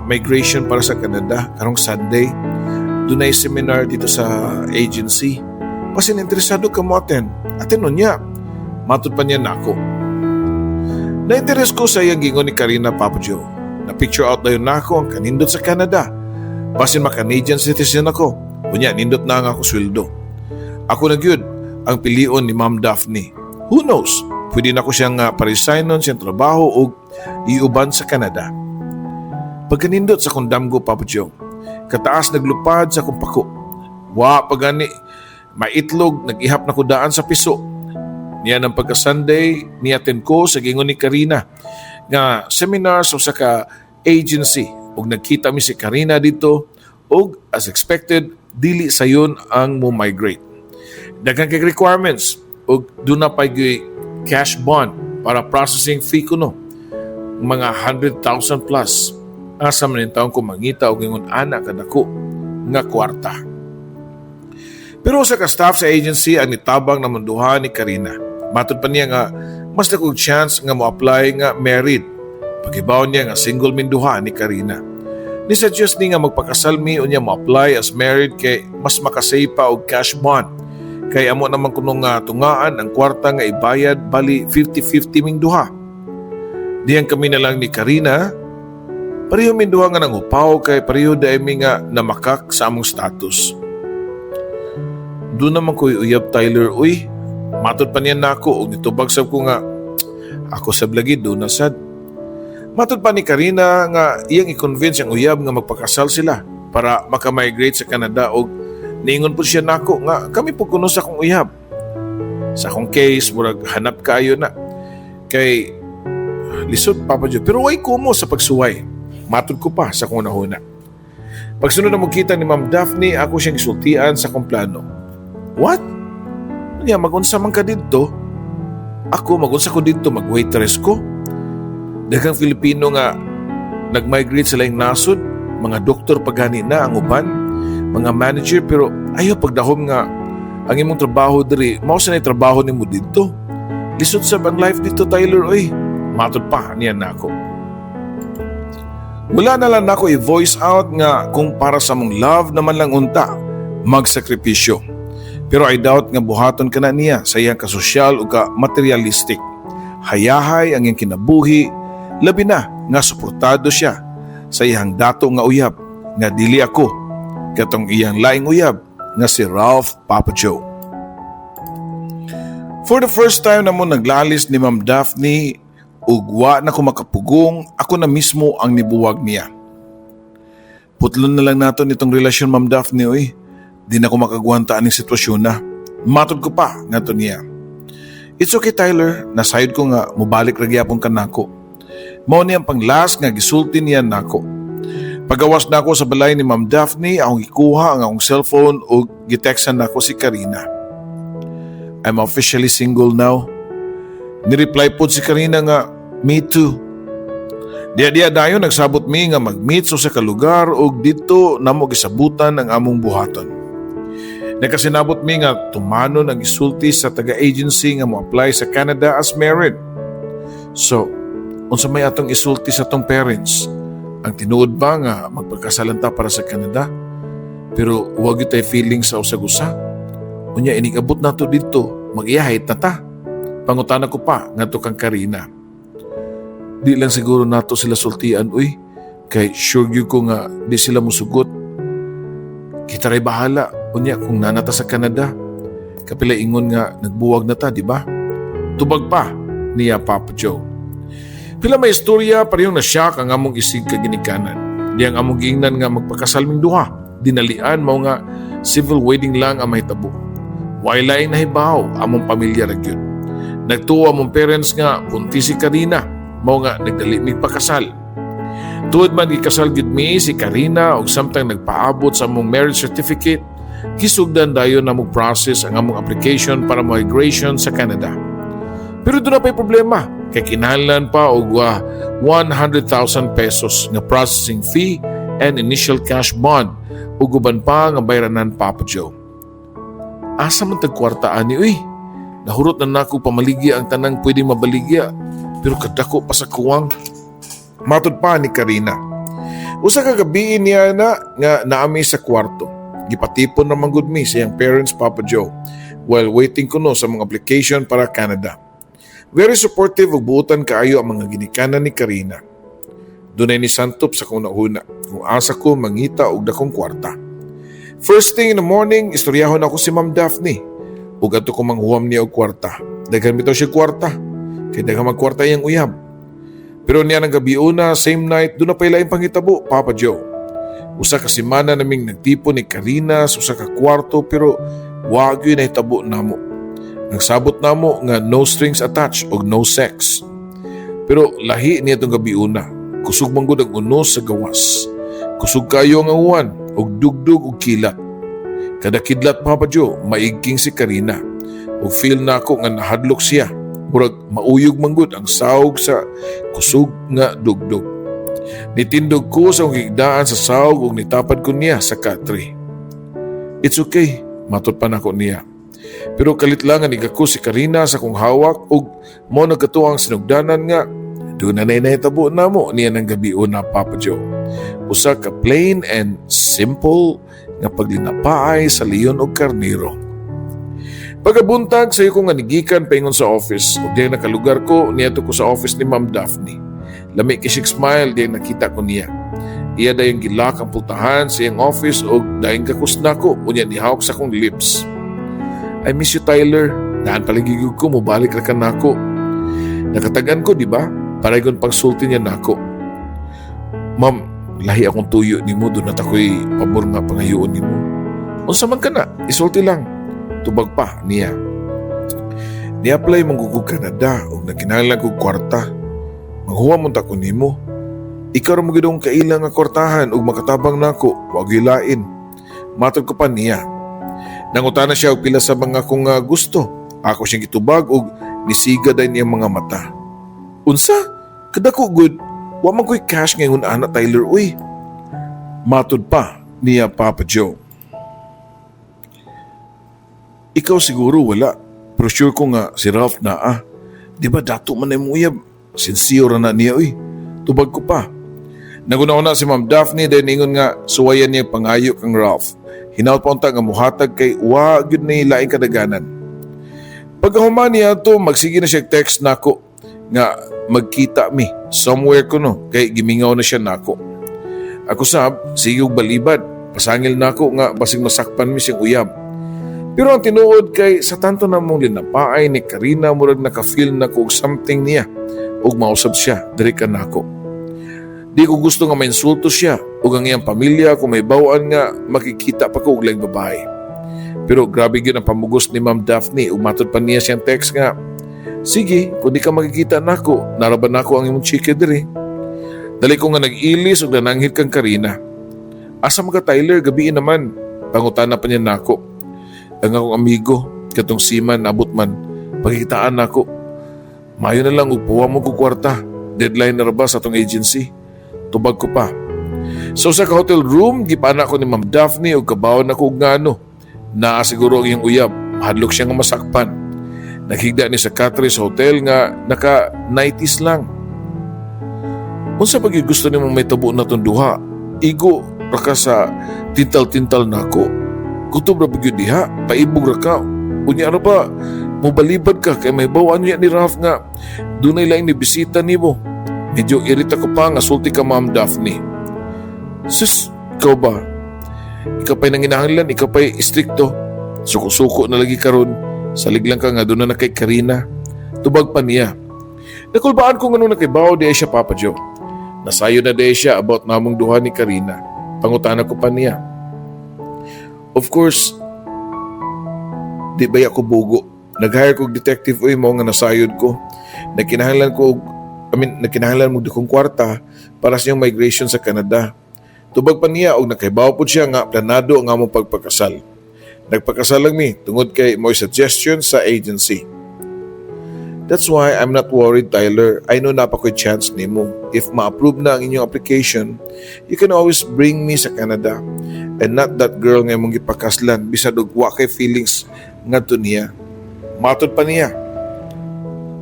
Speaker 1: migration para sa Canada karong Sunday. Dunay seminar dito sa agency. Basin interesado ka mo attend. Attend niya. Matod pa niya nako. Na-interest ko sa iyang gingon ni Karina, Papa Joe. Na-picture out dayon nako ang kanindot sa Canada. Basin ma-Canadian citizen ako. Unya, nindot na nga ako sweldo. Ako na gyud ang pilion ni Ma'am Daphne. Who knows? Pwede na ko siyang pa-resign nun siyang trabaho o iuban sa Canada. Pagkanindot sa kong damgo, Papa Joe, kataas naglupad sa akong pako. Wa pa gani maitlog, nag-ihap na ko daan sa piso. Niya ng pagka-Sunday, ni-attend ko sa gingon ni Karina nga seminar sa usa ka agency ug nagkita mi si Karina dito ug as expected, dili sayon ang mo migrate. Daghan kay requirements ug duna pa gyuy cash bond para processing fee kuno. Mga 100,000 plus. Asa man taon ko mangita og ingon ana kadako nga kwarta? Pero sa ka-staff sa agency ang nitabang na munduhan ni Karina. Matod pa niya nga mas dakog chance nga mo-apply nga married. Pagibaw niya nga single minduha ni Karina. Ni-suggest ni nga magpakasal mi unya mo-apply as married kay mas makasave pa og cash bond. Kay amo naman kuno nga tungaan ang kwarta nga ibayad, bali 50-50 ming duha. Diyan kami na lang ni Karina, pareho min duha nga nangupaw kay pareho diay mi nga namakak sa among status. Duna man ko'y uyab, Tyler, uy. Matod pa niya nako og nitubag sab ko nga ako sab lagi duna sad. Matod pa ni Karina nga iyang i-convince ang uyab nga magpakasal sila para maka-migrate sa Canada og niingon po siya nako nga kami po kuno sa akong uyab. Sa akong case, murag hanap kayo na. Kay lisod, Papa Joe, pero way kumo sa pagsuway. Matod ko pa sa akong nahuna. Pagsunod na kita ni Ma'am Daphne, ako siyang gisultian sa akong plano. What? Unya, magunsa man ka didto? Ako, magunsa ko didto, mag-waitress ko? Daghang Filipino nga nag-migrate sa laing nasod, mga doktor pagani na ang uban, mga manager, pero ayaw pagdahom nga ang imong trabaho diri, mao sa trabaho nimo didto. Lisod sa ang life didto, Tyler, oy. Matod pa niya nako. Wala na lang nako i-voice out nga kung para sa mong love naman lang unta, magsakripisyo. Pero I doubt nga buhaton ka na niya sa iyang kasosyal o ka materialistic. Hayahay ang iyang kinabuhi, labi na nga suportado siya sa iyang dato nga uyab nga dili ako, katong iyang laing uyab nga si Ralph, Papa Joe. For the first time na mo naglalis ni Ma'am Daphne ug wa na ko makapugong, ako na mismo ang nibuwag niya. Putlon na lang nato nitong relasyon, Ma'am Daphne, oy. Di na ko makagwanta aning sitwasyon na. Matod ko pa ngadto niya. It's okay, Tyler, nasayod ko nga mubalik ra gyapon ka nako. Mao ni ang pang-last nga gisulti niya nako. Pagawas nako sa balay ni Ma'am Daphne, akong gikuha ang akong cellphone ug gitextan nako si Karina. I'm officially single now. Ni-reply pod si Karina nga, me too. Diya-diya dayon nagsabot mi nga mag-meet sa usa ka lugar ug didto namo gisabutan ang among buhaton. Nagkasinabot mi nga tumanon ang isulti sa taga-agency nga mo-apply sa Canada as married. So, unsa may atong isulti sa atong parents? Ang tinuod ba nga magpagkasalan ta para sa Canada? Pero wag gyud tay feeling sa usag-usa. Unya inig-abot nato didto, mag-iyahay ta ta. Pangutana ko pa ngadto kang Karina. Di lang siguro nato sila sultian, uy. Kay sure gyud ko nga di sila musugot. Kita ray bahala unya kung naa na ta sa Canada. Kapila ingon nga nagbuwag na ta, di ba? Tubag pa niya, Papa Joe. Pila may istorya, parehong na-shock ang among isig kaginikanan. Di ang among giingnan nga magpakasal ming duha. Dinalian mao nga civil wedding lang ang mahitabo. Way laing nahibaw among pamilya ra gyud. Nagtuo among parents nga buntis si Karina, mao nga nagdali mig pakasal. Tuod man gikasal gyud mi si Karina ug samtang nagpaabot sa among marriage certificate, gisugdan dayon namong process ang among application para migration sa Canada. Pero duna pa'y problema kay kinahanglan pa og 100,000 pesos nga processing fee and initial cash bond ug uban pa nga bayranan, Papa Joe. Asa man tag kwarta ani uy? Nahurot na nako pamaligya ang tanang pwede mabaligya pero kadako pa sa kuwang. Matod pa ni Karina. Usa ka gabi niya na nga naami sa kwarto. Gipatipon na man gud mi sa iyang parents, Papa Joe, while waiting kuno sa mga application para Canada. Very supportive ug buutan kaayo ang mga ginikanan ni Karina. Dunay ni santop sa akong hunahuna kung asa ko mangita og dakong kwarta. First thing in the morning, istoryahon ako si Ma'am Daphne. Ug adto ko manghuwam niya og kwarta. Daghan bitaw siya kwarta. Kay daghan magkwarta iyang uyab. Pero niya ng gabi una, same night, duna pa'y laing panghitabo, Papa Joe. Usa ka semana naming nagtipon ni Karina sa usa ka kwarto pero wa gyud nahitabo namo. Nagsabot namo nga no strings attached og no sex. Pero lahi niya itong gabi una. Kusog man gud ang unos sa gawas. Kusog kayo ang uwan og dugdug og kilat. Kada kidlat, Papa Joe, maigking si Karina. Ug feel na ako nga nahadlok siya. Murag mauyog man gud ang sawg sa kusog nga dugdug. Nitindog ko sa akong higdaan sa sawg ug nitapad ko niya sa katre. "It's okay," matod pa nako niya. Pero kalit lang nga nigako si Karina sa akong hawak ug mao nagkatuang sinugdanan nga duna na nahitabo namo niya ng gabi una, Papa Joe. Usa ka plain and simple nga paglinapaay sa leon og karnero. Pagkabuntag, sayo ko nga nigikan paingon sa office ug diyan nakalugar ko, niadto ko sa office ni Ma'am Daphne. Lami kay siya smile diyan nakita ko niya. Iya dayong gi-lock ang pultahan sa iyang office ug dayong gakos nako, unya nihawak sa akong lips. "I miss you, Tyler. Daan palagi gyud ko, mobalik ra ka nako. Nakatagan ko, di ba?" Paraygon pagsulti niya nako. "Ma'am, lahi akong tuyo nimo, duna ta ko'y pabor nga pangayoon nimo." "Unsa man kana, isulti lang." Tubag pa niya. "Ni-apply man ko Canada ug nagkinahanglan kog kwarta. Manghuwam unta ko nimo. Ikaw ra mo gyud akong kaila nga kwartahan ug makatabang nako, wa gyud lain." Matod ko pa niya. Nangutana siya og pila sa mga akong gusto. Ako siyang gitubag ug nisiga dayon iyang mga mata. "Unsa? Kadako gud. Wa man ko'y cash ngayon ana, Tyler, uy." Matod pa niya, Papa Joe. "Ikaw siguro wala. Pero sure ko nga si Ralph na ah. Di ba dato man na imong uyab? Sincere na niya uy." Tubag ko pa. Nanguna-una si Ma'am Daphne dayon ingon nga suwayan niya pangayo kang Ralph. Hinaut pa unta nga muhatag kay wa gyud ni laing kadaganan. Pagkahuman niya to, magsige na siya text nako nga magkita mi somewhere kuno kay gimingaw na siya nako. Ako sab sige og balibad, pasangil nako nga basig masakpan mi siyang uyab. Pero ang tinuod kay sa tanto namong linapaay ni Karina, murag naka-feel na ko og something niya ug mausab siya diri ka nako. Di ko gusto nga mainsulto siya ug ang iyang pamilya kung may bawaan nga makikita pa ko og laing babae. Pero grabe gyud ang pamugos ni Ma'am Daphne ug matod pa niya siyang text nga, "Sige, kung di ka makikita nako, naa ra ba nako ang imong chike diri." Dali ko nga nag-ilis ug nananghid kang Karina. "Asa man ka, Tyler, gabii naman?" pangutana pa niya nako. "Ang akong amigo, katong seaman, abot man, pakikitaan nako. Mayo na lang ug puwa mo ko kwarta. Deadline na ra ba sa atong agency?" Tubag ko pa. Sa usa ka hotel room, gipana ko ni Ma'am Daphne ug kabawon ako og ngano. Naa siguro ang iyang uyab, mahadlok siya nga masakpan. Naghigda ni sa katre sa hotel nga naka 90s lang. "Unsa pa gyud gusto nimo mahitabo natong duha? Igo ra ka sa tintal-tintal nako. Kutob ra ba gyud diha, paibog ra ka. Unya ano pa, mobalibad ka kay mahibaw-an niya ni Ralph nga dunay laing ni bisita nimo." Medyo irita ko pa nga sulti ka Ma'am Daphne. "Sus, ikaw ba? Ikaw pa'y nanginahanglan, ikaw pa'y istrikto. Suko-suko na lagi karon. Salig lang ka nga duna na kay Karina." Tubag pa niya. Nakulbaan ko nganong nakibaw di siya, Papa Joe. Nasayo na di siya about namong duha ni Karina. Pangutana ko pa niya. Of course, di ba ako bugo? Nag-hire kog detective uy, mao nga nasayod ko. Nagkinahanglan ko og I mean, nagkinahanglan mo kong kwarta para sa iyong migration sa Canada. Tubag pa niya og nakaibaw pod siya nga planado ang among pagpakasal. Nagpakasal lang mi tungod kay mo suggestion sa agency. That's why I'm not worried, Tyler. I know naa pa ko'y chance nimo. If ma-approve na ang inyong application, you can always bring me sa Canada. And not that girl nga imong gipakaslan bisag og wa kay feelings ngadto niya. Matod pa niya.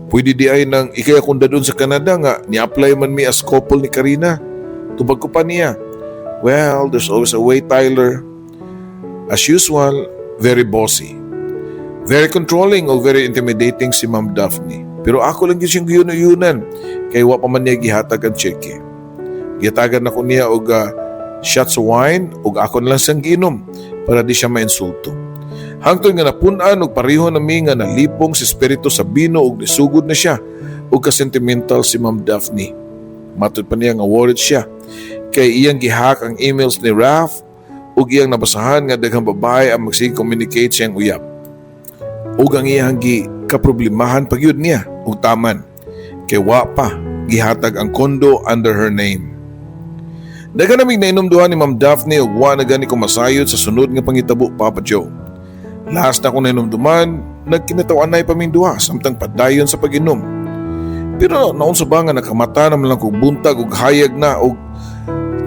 Speaker 1: Pwede diay nang ikay akong dadon sa Canada nga ni-apply man mi as couple ni Karina. Tubag ko pa niya. Well, there's always a way, Tyler. As usual, very bossy. Very controlling o very intimidating si Ma'am Daphne. Pero ako lang gyud siyang giyunan kay wa pa man niya gihatag ang cheque. Gihatagan nako niya og shots of wine ug ako na lang siyang giinom para di siya mainsulto. Hangtod nga napun-an og pareho nami nga nalipong sa espiritu sa bino ug nisugod na siya og kasentimental si Ma'am Daphne. Matod pa niya nga worried siya kay iyang gihack ang emails ni Ralph ug iyang nabasahan nga daghang babae ang magsige communicate siyang uyab. Ug ang iyang gi kaproblemahan pa gyud niya ug taman kay wa pa gihatag ang condo under her name. Daghan naming nainom duha ni Ma'am Daphne ug wa na gani ko masayod sa sunod nga pangitabo, Papa Joe. Last na akong nainumduman, nagkinatawanay pa ming duha samtang padayon sa pag-inom. Pero naunsa ba nga nakamata naman lang kog buntag ug hayag na og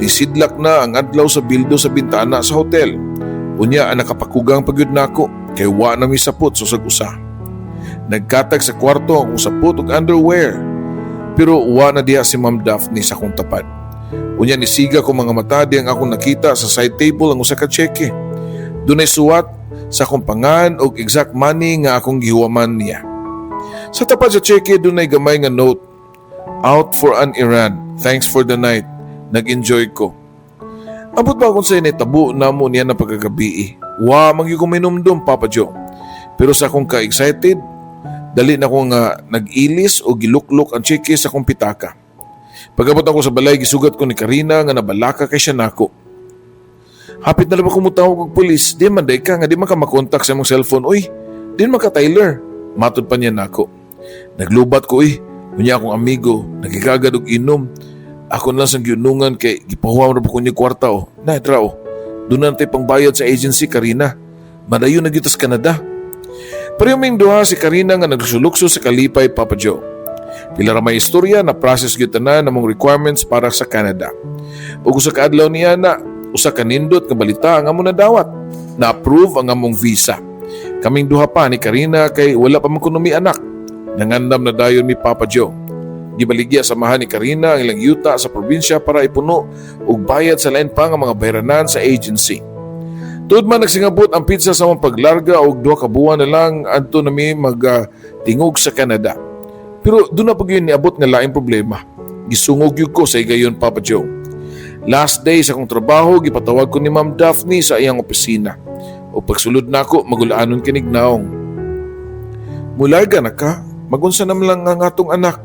Speaker 1: nisidlak na ang adlaw sa bildo sa bintana sa hotel. Unya ang nakapakugang pa gyud nako kay wa na mi sapot sa usag usa. Nagkatag sa kwarto ang akong sapot ug underwear. Pero wa na diha si Ma'am Daphne sa akong tapad. Unya nisiga ko mga mata diyang akong nakita sa side table ang usa ka tseke. Dunay suwat sa akong pangan og exact money nga akong gihuwaman niya. Sa tapad sa tseke dunay gamay nga note. "Out for an errand. Thanks for the night. Nag-enjoy ko." Ambot ba kung unsay nitabo namo niya na pagkagabi? Wa man gyud ko minumdum, Papa Joe. Pero sa akong ka-excited, dali na ko nga nag-ilis o giluklok ang tseke sa akong pitaka. Pag-abot ako sa balay, gisugat ko ni Karina nga nabalaka kay siya nako. Hapit na lang ako mutawag og pulis. Di man day ka nga di man ka makontak sa imong cellphone. Uy, di man ka, Tyler. Matod pa niya nako. Naglubat ko eh. Unya akong amigo, nagigagad og inom. Ako na lang sang giunungan kay gipahuwam ra ba ko niya kwarta oh. Na, tra oh. Doon na tayo pangbayad sa agency, Karina. Madayon na gyud sa Canada. Pareho ming duha si Karina nga nagsulukso sa kalipay, Papa Joe. Pila ra may istorya na process gyud tanan namong requirements para sa Canada. Ug usa ka adlaw niya na usa ka nindot nga balita ang among nadawat. Na-approve ang among visa. Kaming duha pa ni Karina kay wala pa man kuno mi anak. Nangandam na dayon mi, Papa Joe. Gibaligya sa amahan ni Karina ang ilang yuta sa probinsya para ipuno og bayad sa lain pa nga mga bayranan sa agency. Tuod man nagsingabot ang petsa sa among paglarga og 2 ka buwan na lang adto nami magtingog sa Canada. Pero doon na pag yun niabot nga laing problema. Gisungog yun ko sa higayon, Papa Joe. Last day sa akong trabaho, gipatawag ko ni Ma'am Daphne sa iyang opisina. O pagsulod nako, magulaanon kinig naong. Mularga na ka, magunsa naman lang ang atong anak.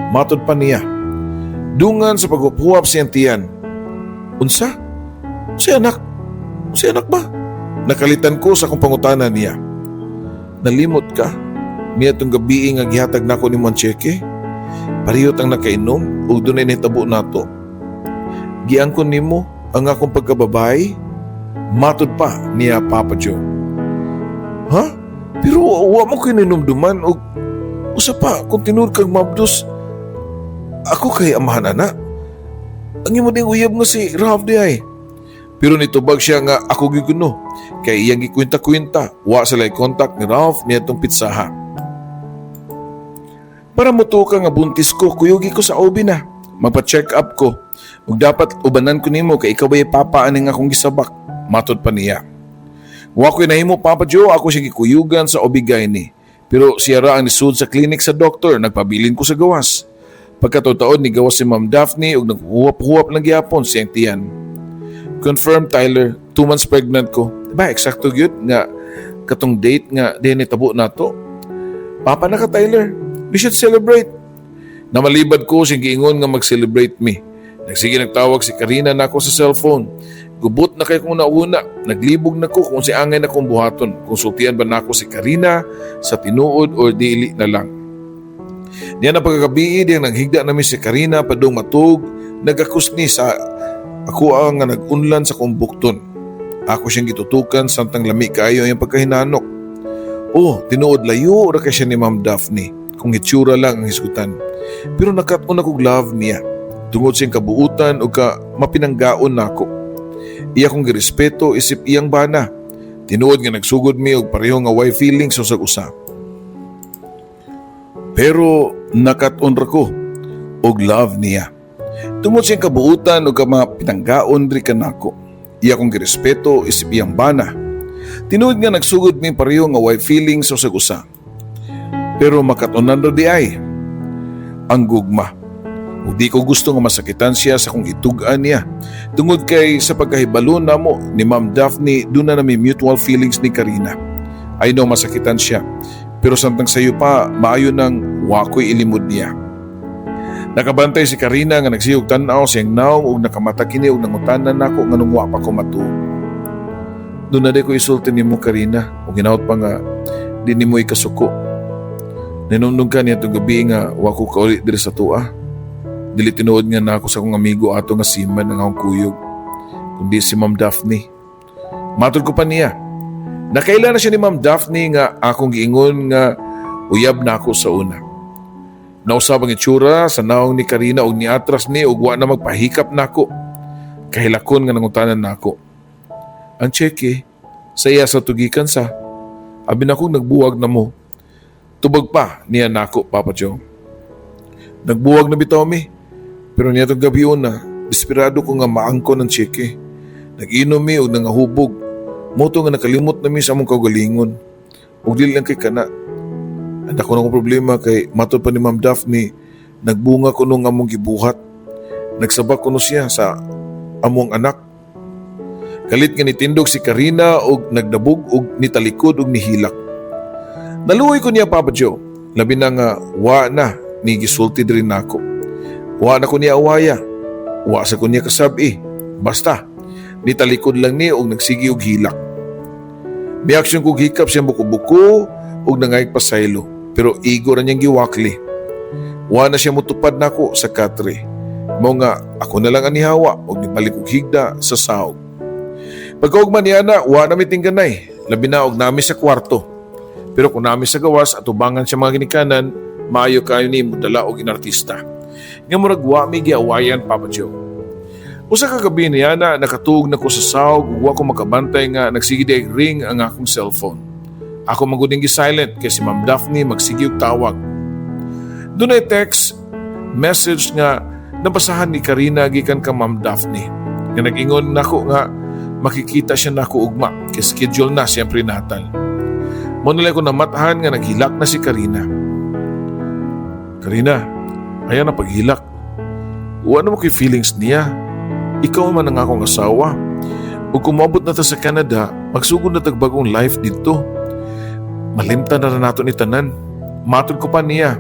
Speaker 1: Matod pa niya. Dungan sa paghuhuap siyang tiyan. Unsa? Si anak? Si anak ba? Nakalitan ko sa akong pangutana niya. Nalimot ka? Niya itong gabi nga gihatag nako ni ang tseke? Parehot ang nakainom ug dunay nahitabo nato. Giangkon nimo ang akong pagkababae? Matod pa niya, Papa Joe. Ha? Pero wa mo kinumduman og usa pa kung tinuod kag mabdos ako kay amahan ana. Ang imo ding uyab nga si Ralph di ay. Pero nitubag siya nga ako gyud kuno. Kay iyang gikwenta-kwenta, wa sila contact ni Ralph niadtong pitsaha. Para mutuo ka nga buntis ko, kuyugi ko sa OB na. Magpa-check up ko. Ug dapat ubanan ko nimo kay ikaw ba papa ani nga akong gisabak. Matod pa niya. Wa ko'y nahimo, Papa Joe, ako siya gikuyugan sa OB-GYN. Pero siya ra ang nisud sa clinic sa doktor, nagpabilin ko sa gawas. Pagkataon ni gawas si Ma'am Daphne ug naghuwap-huwap lang gyapon siyang tiyan. Confirm, Tyler, 2 months pregnant ko. Diba, eksakto gyud nga katong date nga di nitabo nato. Papa na ka, Tyler. We should celebrate. Namalibad ko siyang giingon nga mag-celebrate me. Nagsige nagtawag si Karina nako sa cellphone. Gubot na kay kong nauna. Naglibog na ko kung si angay na kong buhaton. Konsultian ba nako si Karina sa tinuod or dili na lang. Niya na pagkagabi, diyang naghigda nami si Karina padung matug, nagakus ni sa ako ang nga nag-unlan sa kong bukton. Ako siyang gitutukan samtang lami kaayo ang pagkahinanok. Oh, tinuod layo ra kay siya ni Ma'am Daphne. Akong itsura lang ang hisgutan. Pero nakat-on akong love niya. Tungod siyang kabuutan o ka mapinanggaon nako. Iya kong girespeto isip iyang bana. Tinuod nga nagsugod mi og pareho nga way feelings sa usa. Pero nakat-on ra ko og love niya. Tungod siyang kabuutan o ka mapinanggaon diri kanako. Iya kong girespeto isip iyang bana. Tinuod nga nagsugod mi pareho nga way feelings sa usa. Pero makat-onan ra di ay ang gugma. Ug di ko gusto nga masakitan siya sa akong itug-an niya. Tungod kay sa pagkahibalo namo ni Ma'am Daphne, duna na mi mutual feelings ni Karina. I know masakitan siya. Pero samtang sayo pa, maayo nang wako'y ilimod niya. Nakabantay si Karina nga nagsiyog tan-aw siyang naong ug nakamata kini ug nangutana nako nganong wa pa ko matuog. Duna ko isulti nimo, Karina, ug hinaut pa nga di nimo ikasuko. Ninumdum ka niya itong gabi nga wa ko kauli diri sa tua. Dili tinuod nga nako sa akong amigo ato nga seaman ang akong kuyog, kundi si Ma'am Daphne. Matod ko pa niya. Nakaila na siya ni Ma'am Daphne nga akong giingon nga uyab na ako sa una. Nausab ang itsura sa naong ni Karina og niatras ni ug wa na magpahikap nako. Kahilakon nga nangutanan nako. Ang tseke, sa iya sa tugikan sa. Abi na akong nagbuwag na mo. Tubag pa niya nako, Papa Joe. Nagbuwag na bitaw mi. Pero niya itong gabi una, desperado ko nga maangko ng tseke. Nag-inom mi og nangahubog. Moto nga nakalimot na mi sa among kaugalingon. Ug dili lang kay kana. Ang dako na kong problema kay matod pa ni Ma'am Daphne, nagbunga ko nung among gibuhat. Nagsabak kuno siya sa among anak. Kalit nga nitindog si Karina og nagdabog og nitalikod og nihilak. Naluoy ko niya, Papa Joe. Labi na nga wa na ni gisulti diri nako. Wa na ko niya awaya. Wa sa ko niya kasabi. Basta nitalikod lang ni og nagsigi og hilak. Miaksyon kog hikap siyang buko-buko og nangayag pasaylo. Pero igo ra niyang giwakli. Wa na siya mutupad nako sa katre. Mao nga ako na lang ang nihawa og nibalik og higda sa saog. Pagkaugma niya na, wa na mi tingganay. Labi na og nami sa kwarto. Pero kung nami sa gawas at ubangan siya mga ginikanan, maayo kayo ni mudala og inartista. Nga murag wa mi giawayan, Papa Joe. Usa ka gabi niya na nakatuog na ko sa sawg ug wa ko makabantay nga nagsige di ring ang akong cellphone. Ako man gud gi-silent kay si Ma'am Daphne magsige og tawag. Dunay text message nga nabasahan ni Karina gikan kang Ma'am Daphne. Nga nag-ingon nako nga makikita siya nako ugma kay schedule na siyang prenatal. Mo nila ko namathan nga naghilak na si Karina. "Karina, ayan na paghilak. Wa na mo kay feelings niya. Ikaw man ang akong asawa. Ug kung moabot na ta sa Canada, magsugod na tag bagong life dito. Malimtan na ra nato ni tanan." Matod ko pa niya.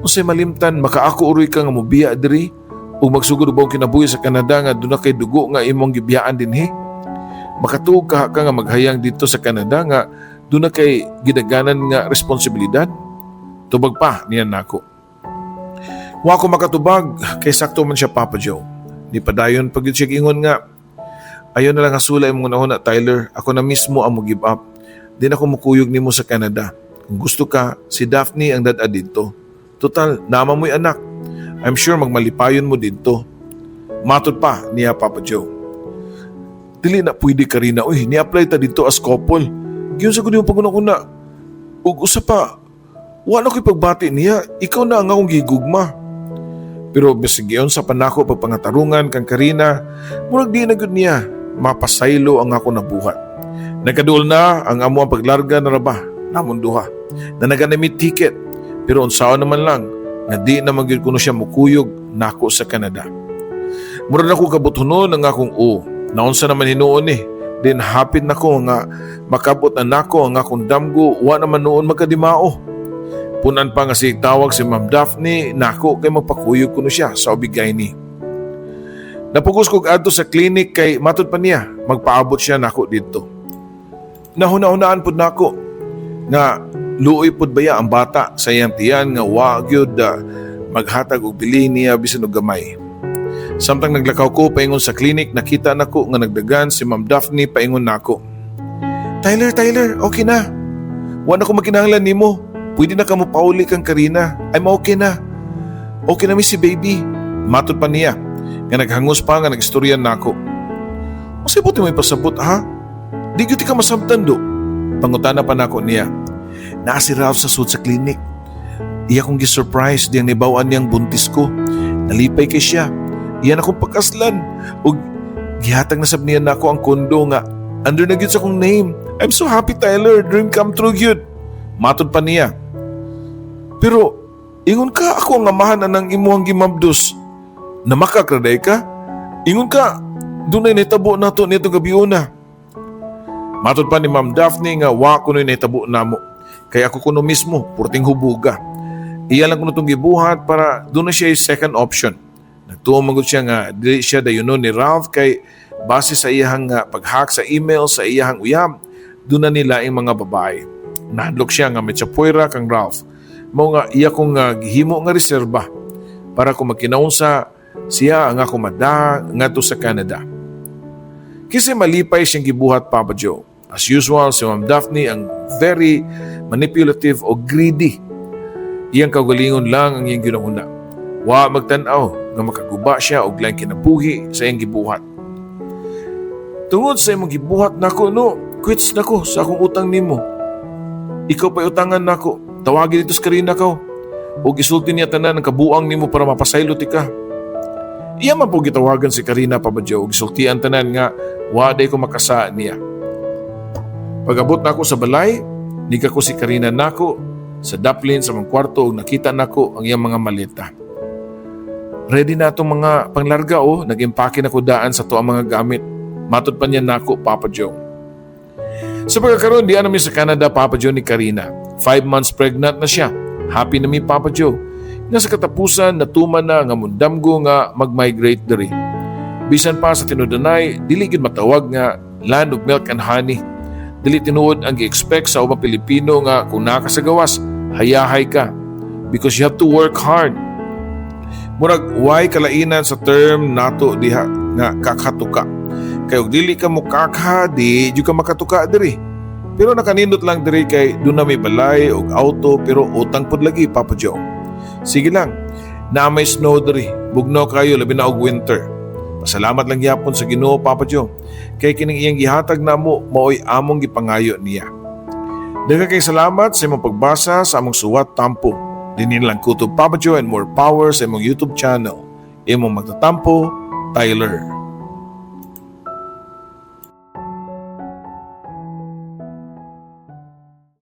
Speaker 1: "Unsay malimtan, makaako uroy ka nga mobiya diri ug magsugod og bagong kinabuhi sa Canada nga duna kay dugo nga imong gibiyaan dinhi? Makatuog ka ka nga maghayang dito sa Canada nga duna kay gidaganan nga responsibilidad?" Tubag pa niya nako. Wa ko makatubag kay sakto man siya, Papa Joe. Ni padayon pag siya ingon nga, "Ayaw na lang hasula imong hunahuna, Tyler. Ako na mismo ang mo give up. Di na ko mukuyog nimo sa Canada. Kung gusto ka, si Daphne ang dad dito. Total, nama mo'y anak. I'm sure magmalipayon mo dito." Matod pa niya, Papa Joe. "Dili na pwede, Karina. Uy, ni-apply ta dito as couple. Giyon sa ko nimo paguna-una. Ug usa pa, wa na ko'y pagbati niya. Ikaw na ang akong gigugma." Pero bisag giyon sa panako pagpangatarungan kang Karina, murag di na gud niya mapasaylo ang ako nabuhat. Nagkaduol na ang amo ang paglarga na raba namon duha. Na naganamit ticket pero unsaon naman lang nga di na magyud kuno siya mukuyog nako sa Canada. Mura na ko kabuthonon ang akong o. Naunsa naman hinuon ni. Then hapit nako nga makabot na nako ang akong damgo, wa naman noon magkadimao. Punan pa nga si tawag si Ma'am Daphne nako kay magpakuyog kuno siya sa OB-GYN. Napugos kog adto sa clinic kay matod pa niya magpaabot siya nako didto. Nahuna-hunaan pud nako nga luoy pud baya ang bata sa iyang tiyan nga wa gyud maghatag og bili niya bisan og gamay. Samtang naglakaw ko paingon sa clinic, nakita nako nga nagdagan si Ma'am Daphne paingon nako. "Tyler, Tyler, okay na. Wa na ko magkinahanglan nimo. Pwede na ka mopauli kang Karina. I'm okay na. Okay na mi si baby. Matod pa niya nga naghangos pa nga nagstorya nako. Unsay buot mo ipasabot, ha? Di gyud ka masabtan do. Pangutana pa nako niya. Naa si Ralph sa sud sa clinic. Iya kong gi-surprise diyang nibaw-an niyang buntis ko. Nalipay kay siya. Iya na akong pakaslan. Ug gihatag na sab niya nako ang kondo nga under na gyud sa akong name. I'm so happy, Tyler. Dream come true gyud. Matod pa niya. Pero ingon ka ako ang amahan anang imuhang gimabdos. Namakak ra diay ka? Ingon ka dunay nahitabo nato nitong gabiuna. Matod pa ni Ma'am Daphne nga wa kuno'y nahitabo namo. Kay ako kuno mismo, purting hubuga. Iya lang kuno itong gibuhat para duna siya second option. Nagtuo man gud siya nga dili siya dayunon ni Ralph kay base sa iyahang nga pag-hack sa email sa iyahang uyab, duna nila ang mga babae. Nahadlok siya nga may tsapwera kang Ralph. Mao nga iya kong gihimo nga reserba para kung magkinaunsa siya ang ako mada ngadto sa Canada. Kasi malipay siyang gibuhat, Papa Joe. As usual, si Ma'am Daphne ang very manipulative o greedy. Iyang kaugalingon lang ang iyang ginahuna. Wa magtan-aw nga makaguba siya og laing kinabuhi sa iyang gibuhat. Tungod sa imong gibuhat nako no, quits nako sa akong utang nimo. Ikaw pa'y utangan nako. Tawagin dito sa Karina ka. O gisulti niya tanan ang kabuang nimo para mapasaylo ti ka. Iya man po gitawagan si Karina, Papa Joe, ug gisultian tanan nga wa day ko makasa niya. Pag-abot nako sa balay, nika ko si Karina nako sa daplin sa mga kwarto ug nakita nako ang iyang mga maleta. Ready na atong mga panglarga o, nag-impake na ko daan sa to ang mga gamit. Matod pa niya nako, Papa Joe. Sa pagkakaroon, di na mi sa Canada, Papa Joe, ni Karina. 5 months pregnant na siya. Happy na mi, Papa Joe. Nga sa katapusan, natuman na nga mundamgo nga mag-migrate diri. Bisan pa sa tinudanay, dili gyud matawag nga land of milk and honey. Dili tinuod ang gi-expect sa ubang Pilipino nga kung naa ka sa gawas, hayahay ka. Because you have to work hard. Murag way kalainan sa term nato diha nga kakatuka. Kay og dili ka mo kakha, di jud ka makatuka diri. Pero nakanindot lang diri kay duna may balay og auto, pero utang pud lagi, Papa Joe. Sige lang, na may snow diri, bugnaw kayo labi na og winter. Pasalamat lang gyapon sa Ginoo, Papa Joe. Kay kining iyang gihatag namo maoy among gipangayo niya. Daghan kay salamat sa imong pagbasa sa among suwat tampo. Dinhi lang kutob, Papa Joe, and more power sa imong YouTube channel. Imong magtatampo, Tyler.